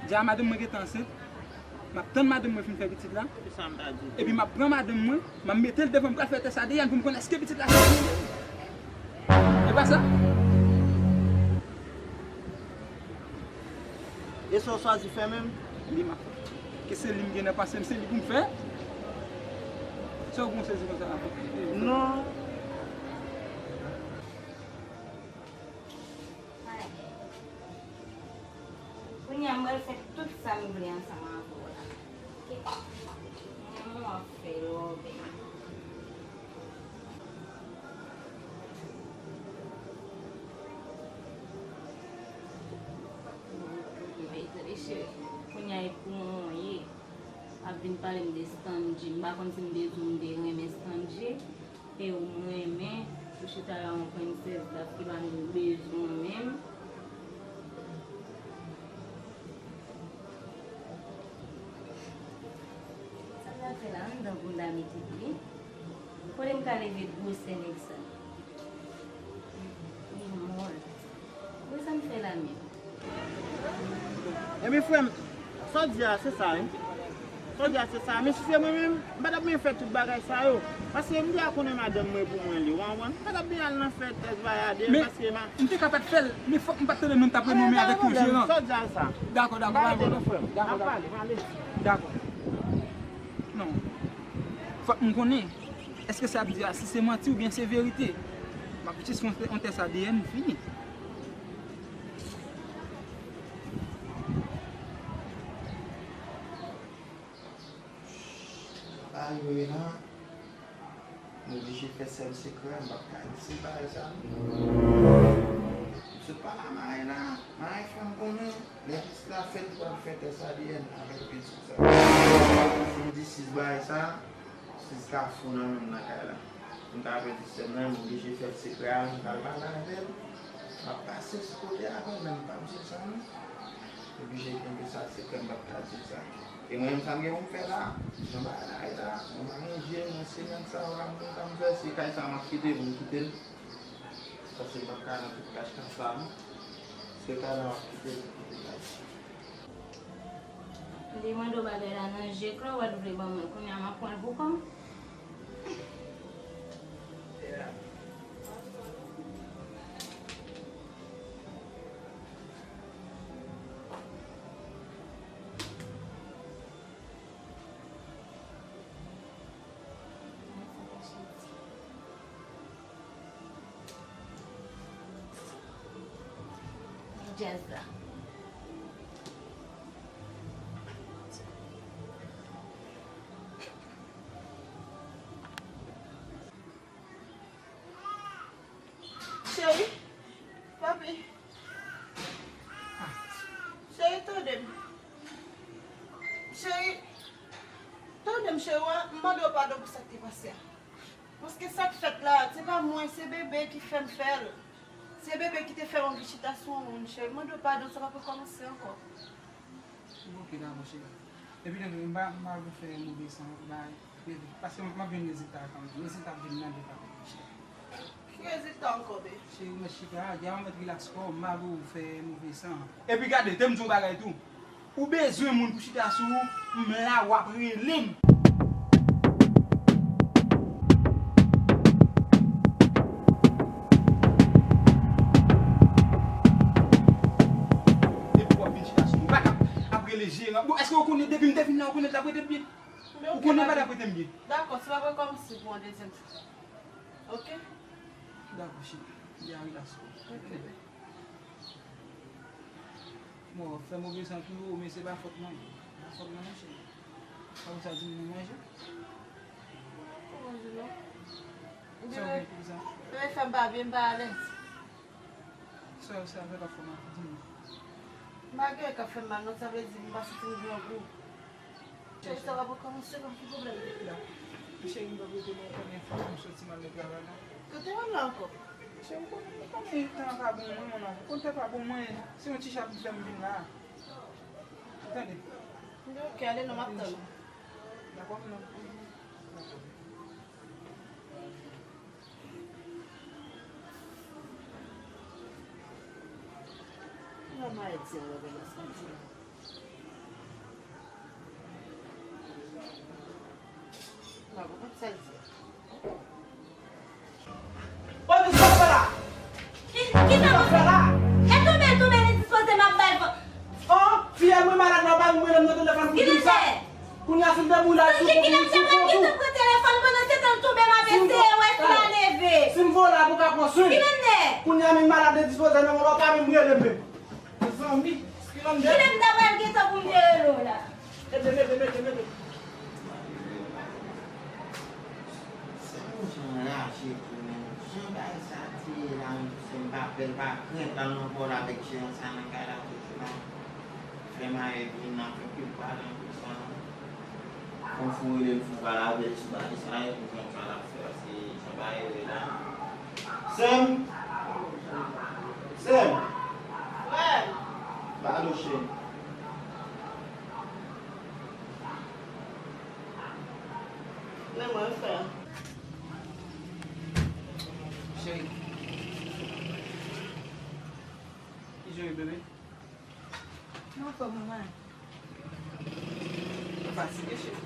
Di a madanm mwen gentan ansent. M ap tann madanm mwen fin fè pitit la. Epi m ap pran madanm mwen, m ap mete l devan m pral fè tès A D N pou m konn èske pitit la se li menm. E pa sa? E sa w swazi fè menm? Li m ap fè. Ke se li m gen nan panse m, se li pou m fè? Sa w gon sezi konsa la? Non. Kounye a m pral fè tout sa m vle ansanm avè w la. Mwen menm w ap fè lòbèy. Tande cheri, kounye a e pou mwen w ye. Ap vin pale m de Stanley. M pa konn si m te di w m te renmen Stanley. E w m renmen, ou chita la yon prensès dat ki pa menm bezwen w menm. Sa m pral fè la, anndan pou m ta mete pye. Kote m ka leve gwosè nèg sa? Li mòl. Wi, sa m fè la menm? Ebyen, frè m, sa w di a, se sa, wi. Sa w di a, se sa. Men si se mwen menm, m pa t ap byen fè tout bagay sa yo. Paske m deja konnen madanm mwen pou mwen li, w konprann? M pa t ap byen al nan fè tès bay A D N paske ma. M te ka pa t fè l, men fòk m pa t tande nou t ap renome avèk yon jeran. Sa w di a, sa. Dakò, dakò, pa gen pwoblèm. Dakò, dakò. Dakò. Non. Fòk m konnen. Èske sa ap di a, si se manti oubyen se verite? M ap jis fè yon tès A D N, fini. Sa rive la, m oblije fè sèl sekrè, m p ap ka di se bagay sa. M sot pa la mare la, mare fè m konnen, lè pitit la fèt, li pral fè tès A D N avèk pitit sa. Si m di sis bagay sa, Sis ka fou nan menm nan kay la. M ka pèdi sè m nan, m oblije fè l sekrè a, m pral pale avè l. M ap pase sou kote avè l, men m p ap di l sa non. M oblije kenbe sa sekrè, m p ap ka di l sa. E mwen menm sa m gen pou m fè la, jan bagay la ye la, mwen pa gen je, mwen se nèg sa yo la, m kontan m fè, se kay sa m ap kite pou m kite l. Paske m p ap ka nan tout kachkach sa non. Se kay la m ap kite l, m kite kay sa. M te mande w bagay la nan je klè, w pa t vle ban mwen. Kounye a m ap pran l pou kò m. Djaz la. Cheri, papi. Cheri, tande m. Cheri, tande m, cheri, w a, m mande w padon pou sa k te pase a. Paske sa k fèt la, se pa mwen, se bebe ki fè m fè l. Se bebe ki te fè m anvi chita sou yon moun, cheri. M mande w padon, sa p ap rekòmanse ankò. Ok, dakò, cheri. Epi, tande, m pa, m pa vle fè move san bay bebe. Paske m, m ap jwenn rezilta a kanmenm. Rezilta ap vin nan de pa cheri. Ki rezilta ankò, be? Cheri, ou mèt chita, di a ou mèt rilaks kò w, m pa vle w fè move san. Epi gade, te m di w bagay tou. Ou bezwen moun pou chita sou ou, m la, w ap rele m. Depi w ap vin chita sou mwen, m pa ka ap rele jeran. Bon, èske w konnen depi m te vin la, w konnen l t ap rete m byen? Ou konnen pa t ap rete m byen. Dakò, se pa vre kòmsi pou yon dezyèm fwa. Ok? Dakò, cheri. Byen rilaks kò w. Ok, bebe. Bon, fè move san tou, men se pa fòt mwen. Se pa fòt mwen, non, cheri. Ou sa di m nou manje? Ou manje non. Sa w gen pou sa? Bebe fè m pa byen, m pa alèz. Sa, sa fè pa fè mal, di m. M pa gen k ap fè m mal non, sa vle di m pa santi m gen yon gou. Cheri, sa va pran kòmanse, pa gen pwoblèm. Cheri, m pa kote mwen konnen fòk m soti m al nan travay la. Kote w al la ankò? Cheri, m konnen, m konnen tan an pa bon mwen, mon amour. Konn fè pa bon mwen, se yon ti chat m fè m vin la. Ou tande? Ok, ale non, m ap tann ou. Dakò, non. Dakò. Mwen mayè di an lè sa di. Mwen pa konprann sa l di. Bon, kisa w fè la? Ki, kisa w fè la? E tonbe, tonbe, li dispoze m ap bay. Oh, fiyèl mwen malad la, pa mwen nan telefòn pou di sa. Kounye a si m te boule sou kou, si m sou kou. Ki lè m te pran telefòn pandan se tan l tonbe, m ap eseye wè si l a leve. Si m vole, pou ka pran swen. Ki lè m te? Kounye a menm malad de dispoze nan mwen, pa menm rele menm. Mezanmi, ki lè m te? Ki lè m ta pral gentan pou m te rele w la? Mete, mete, mete, mete. Se yon jan raje tou, men jan bagay sa te ye la, menm se m pa pè, l pa krent, al nan pòl avèk jeran sa nan kay la toujou la. Fè mayè vin nan fè pil pale anpil sa. Fò m fon rele l, fon pale avè l sou bagay sa, epi jan sa l ap fè, paske jan bagay yo ye la. Sè m! Sè m! Frè m! Pale, cheri. Men mwen, frè. Cheri. Kijan w ye, bebe? Mwen anfòm, manman. Ou fatige, cheri?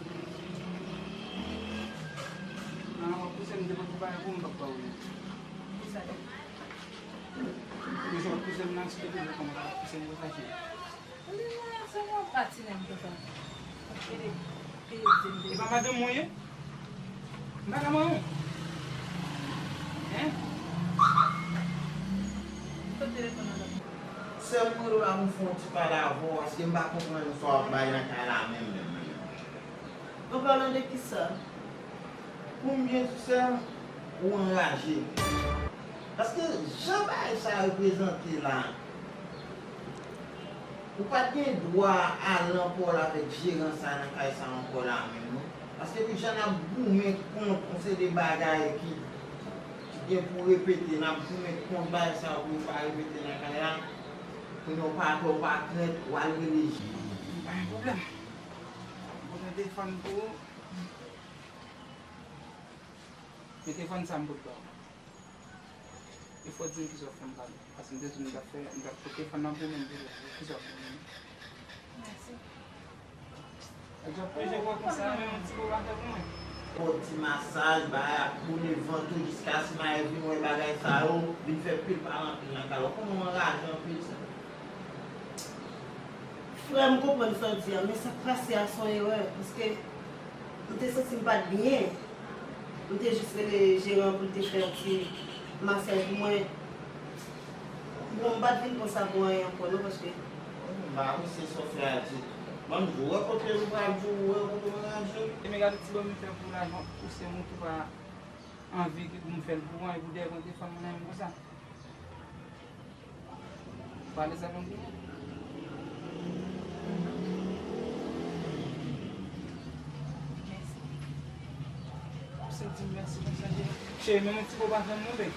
Nan, w ap pouse m devan ti bagay pou m p ap ba w li. Kisa? Ou bezwen w ap pouse m nan, si te bezwen kòman w ap pouse m konsa, cheri? Ou di mwen se yon patine m te fè. Gade, gade, gade. E pa madanm mwen ye? M pa ka manyen w. Hein? Kot telefòn nan la? Sè m, mwen la pou m fè yon ti pale avè w, paske m pa konprann sa w ap bay nan kay la menm, menm, menm. An palan de kisa? Pou m byen di w, sè m, ou anraje. Paske jan bagay sa reprezante la, ou pa t gen dwa al nan pòl avèk jeran sa nan kay sa ankò la menm, non. Paske pou jan n ap goumen kont yon seri de bagay ki, ki gen pou repete, n ap goumen kont bagay sa yo pou yo pa repete nan kay la, kounye a w pa pè, w pa krent, w al rele jis. Pa gen pwoblèm. Mwen pote fòn pou ou. Men telefòn sa m pot ba w. E fò w di m kisa w fè m pale. Paske m te di w m t ap fè, m t ap pote fòn nan pou mwen, m te di w kisa w fè m. Mèsi. Ou t ap plije wè konsa, men yon ti bo pa fè pou mwen. Fò w ti masaj, bagay ap boule vant ou jiskaske m a vin wè bagay sa yo, vin fè pil pale anpil nan kay la. Ou konnen w anraje anpil sa. Frè m konprann sa w di a, men sa k pase a se yon erè, paske m te santi m pa t byen. M te jis rele jeran pou l te fè yon ti masaj pou mwen. Bon, m pa t vin pran sa pou anyen ankò non, paske. M pa apresye sa w fè a ditou. Ban m di w, wè kote m pral di w, wè kote m raje. E men gade ti bò m fè pou w la, jan w pouse m ou tou pa anvi pou m fè l pou ou, epi w devan telefòn mwen nan men m konsa. Pale sa konn genyen. Mèsi. Ou se di m mèsi konsa, cheri. Cheri, men yon ti bo pa fè m wonte.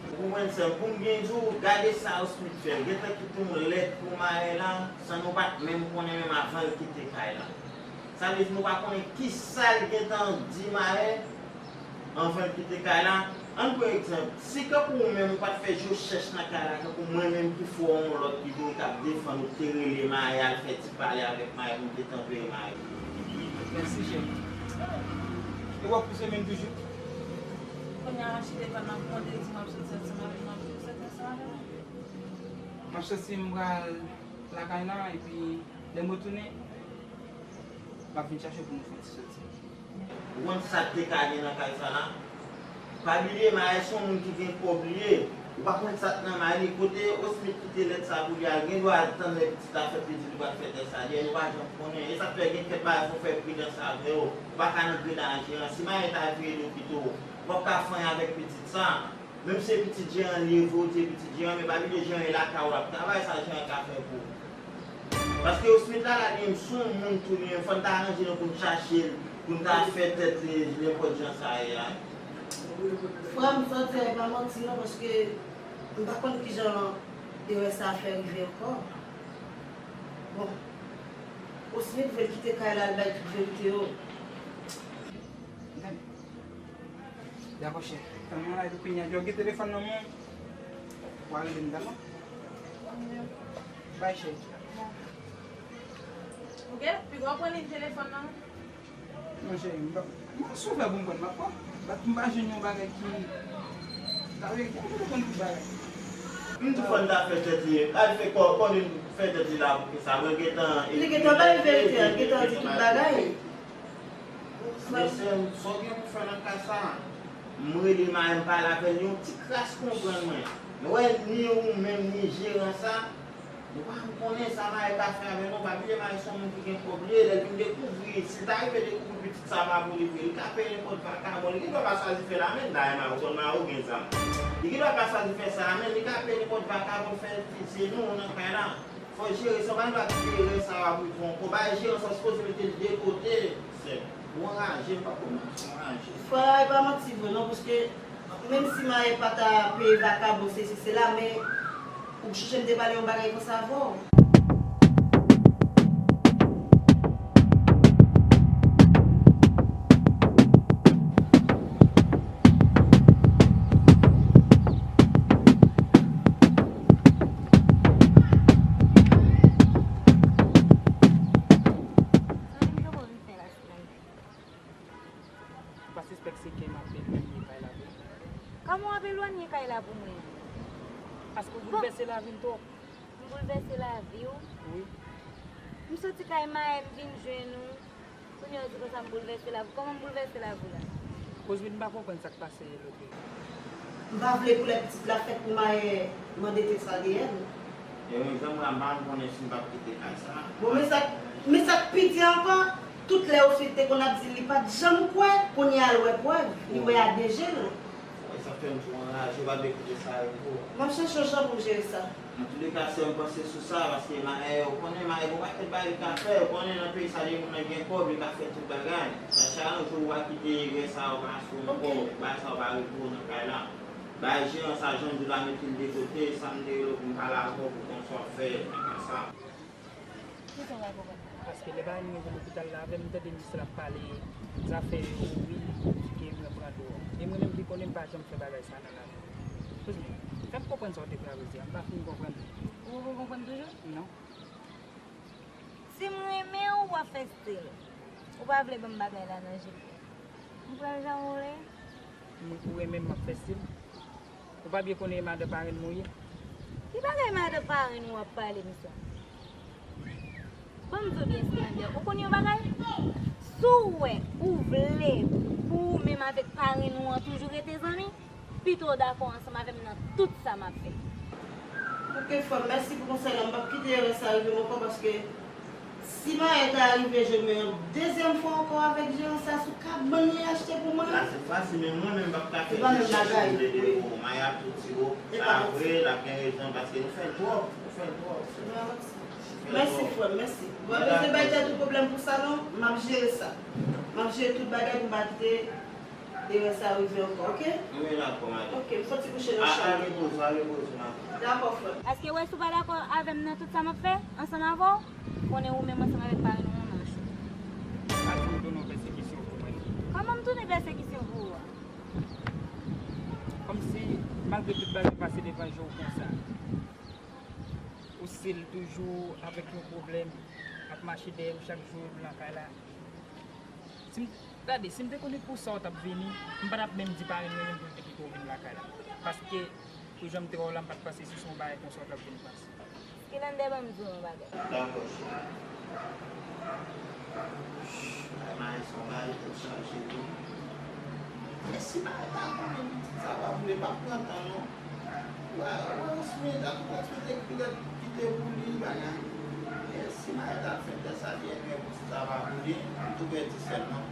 Ou konprann sa, pou m byen di w, gade sa Osmith fè. L gentan kite yon lèt pou Mayen la, san nou pa t menm konnen menm avan l kite kay la. Sa vle di nou pa konnen kisa l gentan di Mayen anvan l kite kay la. Ann pran egzanp, si kankou ou menm ou pa t fè je w chèch nan kay la, kankou mwen menm ki fè w yon lòt videyo k ap defann ou, ki te rele Mayen al fè ti pale avèk Mayen pou m te tanpere Mayen. Mèsi, cheri. E w ap pouse menm toujou? Kounye a, Rachid te pale, m ap konte, di m ap soti ansanm avè l, m ap soti ansanm avè l. M ap soti, m pral lakay la, epi lè m retounen, m ap vin chache w pou nou fè yon ti soti. Ou konn sa k te ka gen nan kay sa la? Pa bliye, Mayen se yon moun ki gen kòb li ye. Ou pa konn sa k nan may li. Kote Osmith kite lèt sa pou li al, gen dwa al tann lè pitit la fèt, li di li pral fè tès sa. Dayè, nou pa janm konnen. E sa k fè gen kèk bagay fò w fè pridans avè yo. Ou pa ka nan grenn a jeran. Si Mayen ta vire do kite w, ou p ap ka fanyen avèk pitit sa. Menm si se pitit jeran li ye vre, ou di se pitit jeran, men pa bliye jeran e lakay ou l ap travay, sa jeran ka fè pou ou. Paske Osmith la, la li menm, se yon moun tou li menm, fò n ta ranje nou pou n chache l, pou n ta fè tèt li nenpòt jan sa ye a. Frè m, sa w di a, e pa manti non, paske m pa konn kijan erè sa a fè rive ankò. Bon, Osmith vle l kite kay la, al bay tout verite yo. Gade. Dakò, chè. Tann mwen la, epi kounye a, gen telefòn nan men w. W a rele m, dakò? Bay, chè. Ou gen, piga w pran liy telefòn nan? Non, chè, m pa, m pa souvè pou m pran, m pa, m pa jwenn yon bagay ki, ta vle, ki konn tout bagay. M di fò n ta fè tèt li, al fè kò, kò li fè tèt li la pou ki sa, mwen gentan. Li gentan bay verite a, li gentan di tout bagay. Mesye, sa w gen pou fè nan ka sa? M rele Mayen, m pale avè l, li yon ti kras konprann mwen. Nou wè, ni ou menm, ni jeran sa, nou pa janm konnen sa Mayen ka fè avè nou. Pa bliye Mayen se yon moun ki gen kòb li ye, lè l vin dekouvri, si l ta rive dekouvri pitit sa pa pou li vre, li ka peye nenpòt vakabon. Li gen dwa pa chwazi fè l a men l, dayè Mayen, ou konn Mayen ou gen zam. Li gen dwa pa chwazi fè sa a men l, li ka peye nenpòt vakabon fè l fizye nou nan kay la. Fò jere sa, w pa gen dwa kite erè sa yo ap rive w ankò. Bay jere sa, w sipoze mete l de kote, sè m. Ou anraje, m pa konn si w anraje. Frè, e pa manti vre non, paske menm si Mayen pa ta peye vakabon, sesi, sela, men ou k chonje m te pale yon bagay konsa avè w. Sa vin tankou vin fè la semaine. Ou pa sispèk se ke m ap elwanye kay la pou ou? Kòman w ap elwanye kay la pou mwen? Paske w boulvèse lavi m twòp. M boulvèse lavi w? Wi. M soti kay Mayen, m vin jwenn ou. Kounye a w di konsa m boulvèse lavi w. Kòman m boulvèse lavi w la? Kozmin, m pa konprann sa k pase Lotri. M pa vle pou lè pitit la fèt pou Mayen mande tè sa deyè l. E mwen, jan m la, m pa konnen si m p ap kite kay sa. Bon, men sa, men sa k pi di ankò, tout lè Oswit te konn ap di l li pa t janm kwè, kounye a l wè prèv, li wè a de je l. Wè, sa fè m tou anraje, w pa vle koute sa yo tou. M ap chèche yon jan pou m jere sa. Antouleka, sè m, panse sou sa, paske Mayen, ou konnen Mayen gon pakèt bagay li ka fè, ou konnen nan peyi sa, lè moun nan gen kòb, li ka fè tout bagay. Sa chak jou ou pa kite erè sa yo pase w ankò, bagay sa yo pa rive w nan kay la. Bay jeran sa, jan m di w la, mete l de kote, sa m te rele w pou m pale avè w pou konn sa w ap fè nan ka sa. Kisa w pa konprann? Paske lè bagay nou rive lopital la, avè m, m tande misye l ap pale zafè yo, wi, ke mwen pran dwòg. E mwen menm ki konnen m pa janm fè bagay sa nan lavi m. Kozmin, fè m konprann sa w te fè a Rosie a, m pa fin konprann. Ou poko konprann toujou? Non. Si m renmen w, w ap fè stil. Ou pa vle ban m bagay la nan je m. M pran l jan w vle. Mwen, ou renmen m, m ap fè stil. Ou pa byen konnen e madan parenn mwen ou ye? Ki bagay madan parenn ou ap pale konsa? Ban m di w byen, Skylander, ou konn yon bagay? Si w wè ou vle pou ou menm avèk parenn ou an toujou rete zanmi, pito w dakò ansanm avè m nan tout sa m ap fè. Ok, frè m, mèsi pou konsèy la. M p ap kite erè sa rive m ankò, paske si Mayen ta rive jwenn mwen yon dezyèm fwa ankò avèk jeran sa sou kabann li achte pou mwen. La, se fasil, men mwen menm, m p ap ka fè. Se pa menm bagay. Wi. Mayen ap soti wo. Sa vre, l ap gen rezon, paske nou fè l twòp, nou fè l twòp. Mèsi, frè m, mèsi. Bon, pa bezwen bay tèt ou pwoblèm pou sa non, m ap jere sa. M ap jere tout bagay pou m pa kite erè sa rive ankò, ok? Wi, dakò, madanm. Ok, m soti kouche nan chanm. A, a repoze, a repoze, madanm. Dakò, frè m. Èske w wè si w pa dakò avè m nan tout sa m ap fè ansanm avè w? Konnen ou menm ansanm avèk parenn ou an nan cho. Pa di m tounen yon pèsekisyon pou mwen. Kòman m tounen pèsekisyon pou ou a? Kòmsi, malgre tout bagay pase devan je w konsa, ou stil toujou avèk yon pwoblèm, ap mache dèyè m chak jou nan kay la. Si m, gade, si m te konnen pou sa w t ap vini, m pa t ap menm di parenn mwen menm pou l te kite w vin lakay la. Paske, pou jan m te wè w la, m pa t panse si se yon bagay konsa w t ap vin pase. Skylander, ban m di w yon bagay. Dakò, cheri. Ay, Mayen se yon bagay tèt chaje wi. Men si Mayen ta konnen pitit sa pa vle, pa pran tan non. Osmi, dat ou konn sou te kite, kite pou li bagay. E si Mayèt al fè tès A D N yo pou si sa pa pou li, m tou pèdi sèlman.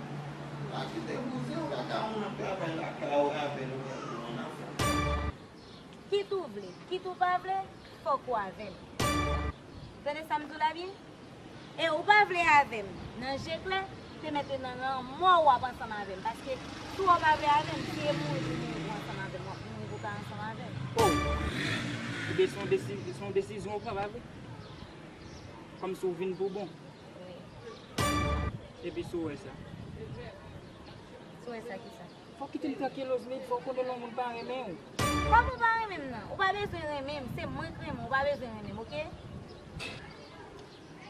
Pa kite bouzen, ou pa ka wè nan travay lakay ou avè l, ou gen pou yon afè. Kit ou vle, kit ou pa vle, fòk ou avè m. Tande sa m di w la byen? E ou pa vle avè m nan je klè, te mèt nan lanmò w ap ansanm avè m. Paske si w pa vle avè m, si e mouri pou mouri pou ansanm avè m, w ap mouri pou pa ansanm avè m. Oh! Ebyen, se yon desi-, se yon desizyon w pran, pa vre? Kòmsi w vin pou bon. Wi. Epi si w wè sa. Si w wè sa, kisa? Fò w kite m trankil, Osmi, fò w konnen lè yon moun pa renmen w. Kòman w pa renmen m nan? Ou pa bezwen renmen m, se mwen k renmen w, ou pa bezwen renmen m, oke?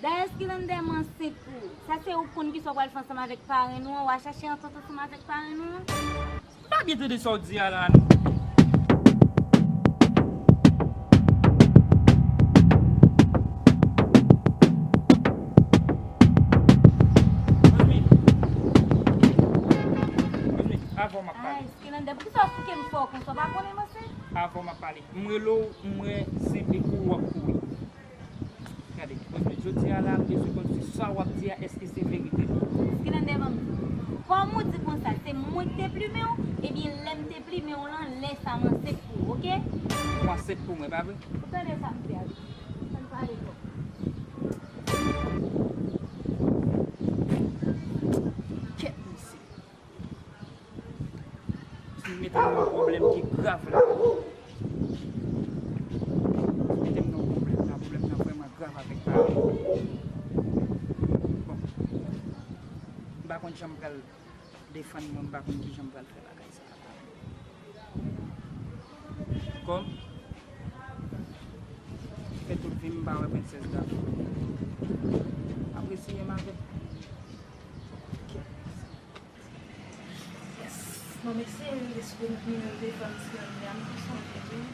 Dayè, Skilandè, m ansent pou ou. Sa se ou k konn kisa w pral fè ansanm avèk parenn ou an, w a chache antant ansanm avèk parenn ou an? M pa byen tande sa w di a la, non. Osmi. Osmi, avan m ap pale. Ay, Skilandè, poukisa w souke m fò konsa? W pa konnen m ansent? Avan m ap pale. M rele w, m wè se de kouri w ap kouri. Gade, Osmi, jodi a la, m bezwen konn si sa w ap di a, èske se verite? Skilandè, ban m di w. Kòm ou di konsa, se mwen k te plimen w, ebyen, lè m te plimen w lan, lè sa m ansent pou ou, oke? Ou ansent pou mwen, pa vre? Ou tande sa m di a wi. Ann pale twòp. Kèt, mesye. Misye mete m nan yon pwoblèm ki grav la. Misye mete m nan yon pwoblèm la, pwoblèm nan vrèman grav avèk parenn. Bon, m pa konn jan m pral defann mwen, m pa konn kijan m pral fè bagay sa a. Kòm fè tout vi m pa wè Prensès Daf. Apresye m avèk Yes. Bon, mesye, espri m, m defann ti grann li a, m tou sonje tou.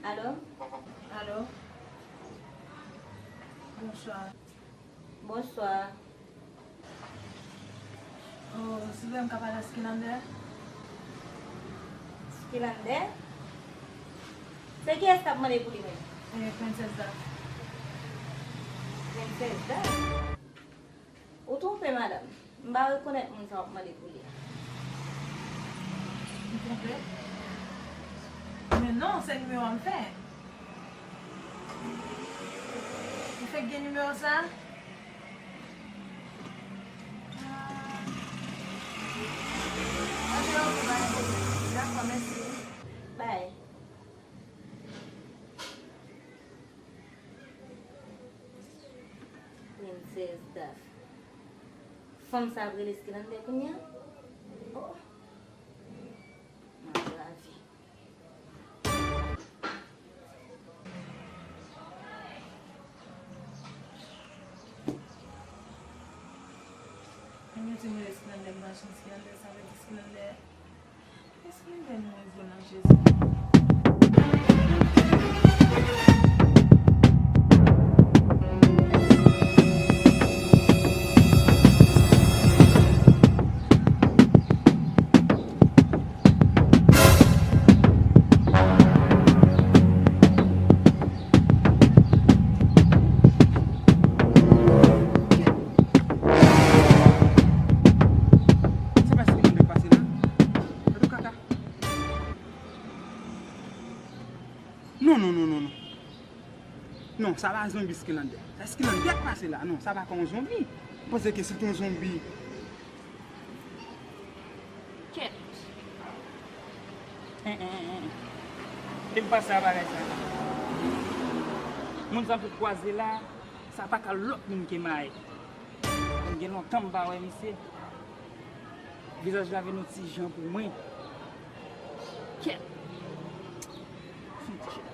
Alo? Alo? Bonswa. Bonswa. Oh, silvouplè, m ka pale a Skilandè? Skilandè? Se kiyès k ap mande pou li menm? E, Prensès Daf. Prensès Daf? Ou twonpe, madanm. M pa rekonèt moun sa w ap mande pou li a. M twonpe? Men non, se nimewo a m fè. Ou fèk gen nimewo sa a? Ah. Oke, oke, pa gen pwoblèm. Dakò, mèsi. Bay. Prensès Daf. Fanm sa ap rele Skilandè kounye a? Oh. Mwen anrave. Mwen mete mwen Skilandè, m pa jwenn Skilandè, sa vle di Skilandè. Èske m fè nou yon gwo nan Jezi? Se pa Skilandè k pase la? Gade kaka. Non, non, non, non, non. Non, sa pa zonbi Skilandè. Sa Skilandè k pase la. Non, sa pa ka yon zonbi. M panse ke se te yon zonbi. Kèt. Hen, hen, hen, hen. Te m panse a bagay sa. Moun sa m fèk kwaze la, sa pa ka lòt moun ke Maek. Mwen gen lontan m pa wè misye. Vizaj la vin yon ti jan pou mwen. Kèt. Fon ti chita.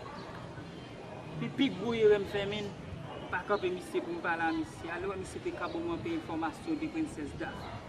Pi, pi gwo erè m fè, men, m p Kanpe misye pou m pale a misye. Ale wè misye te ka ban mwen anpe enfòmasyon de Prensès Dafne.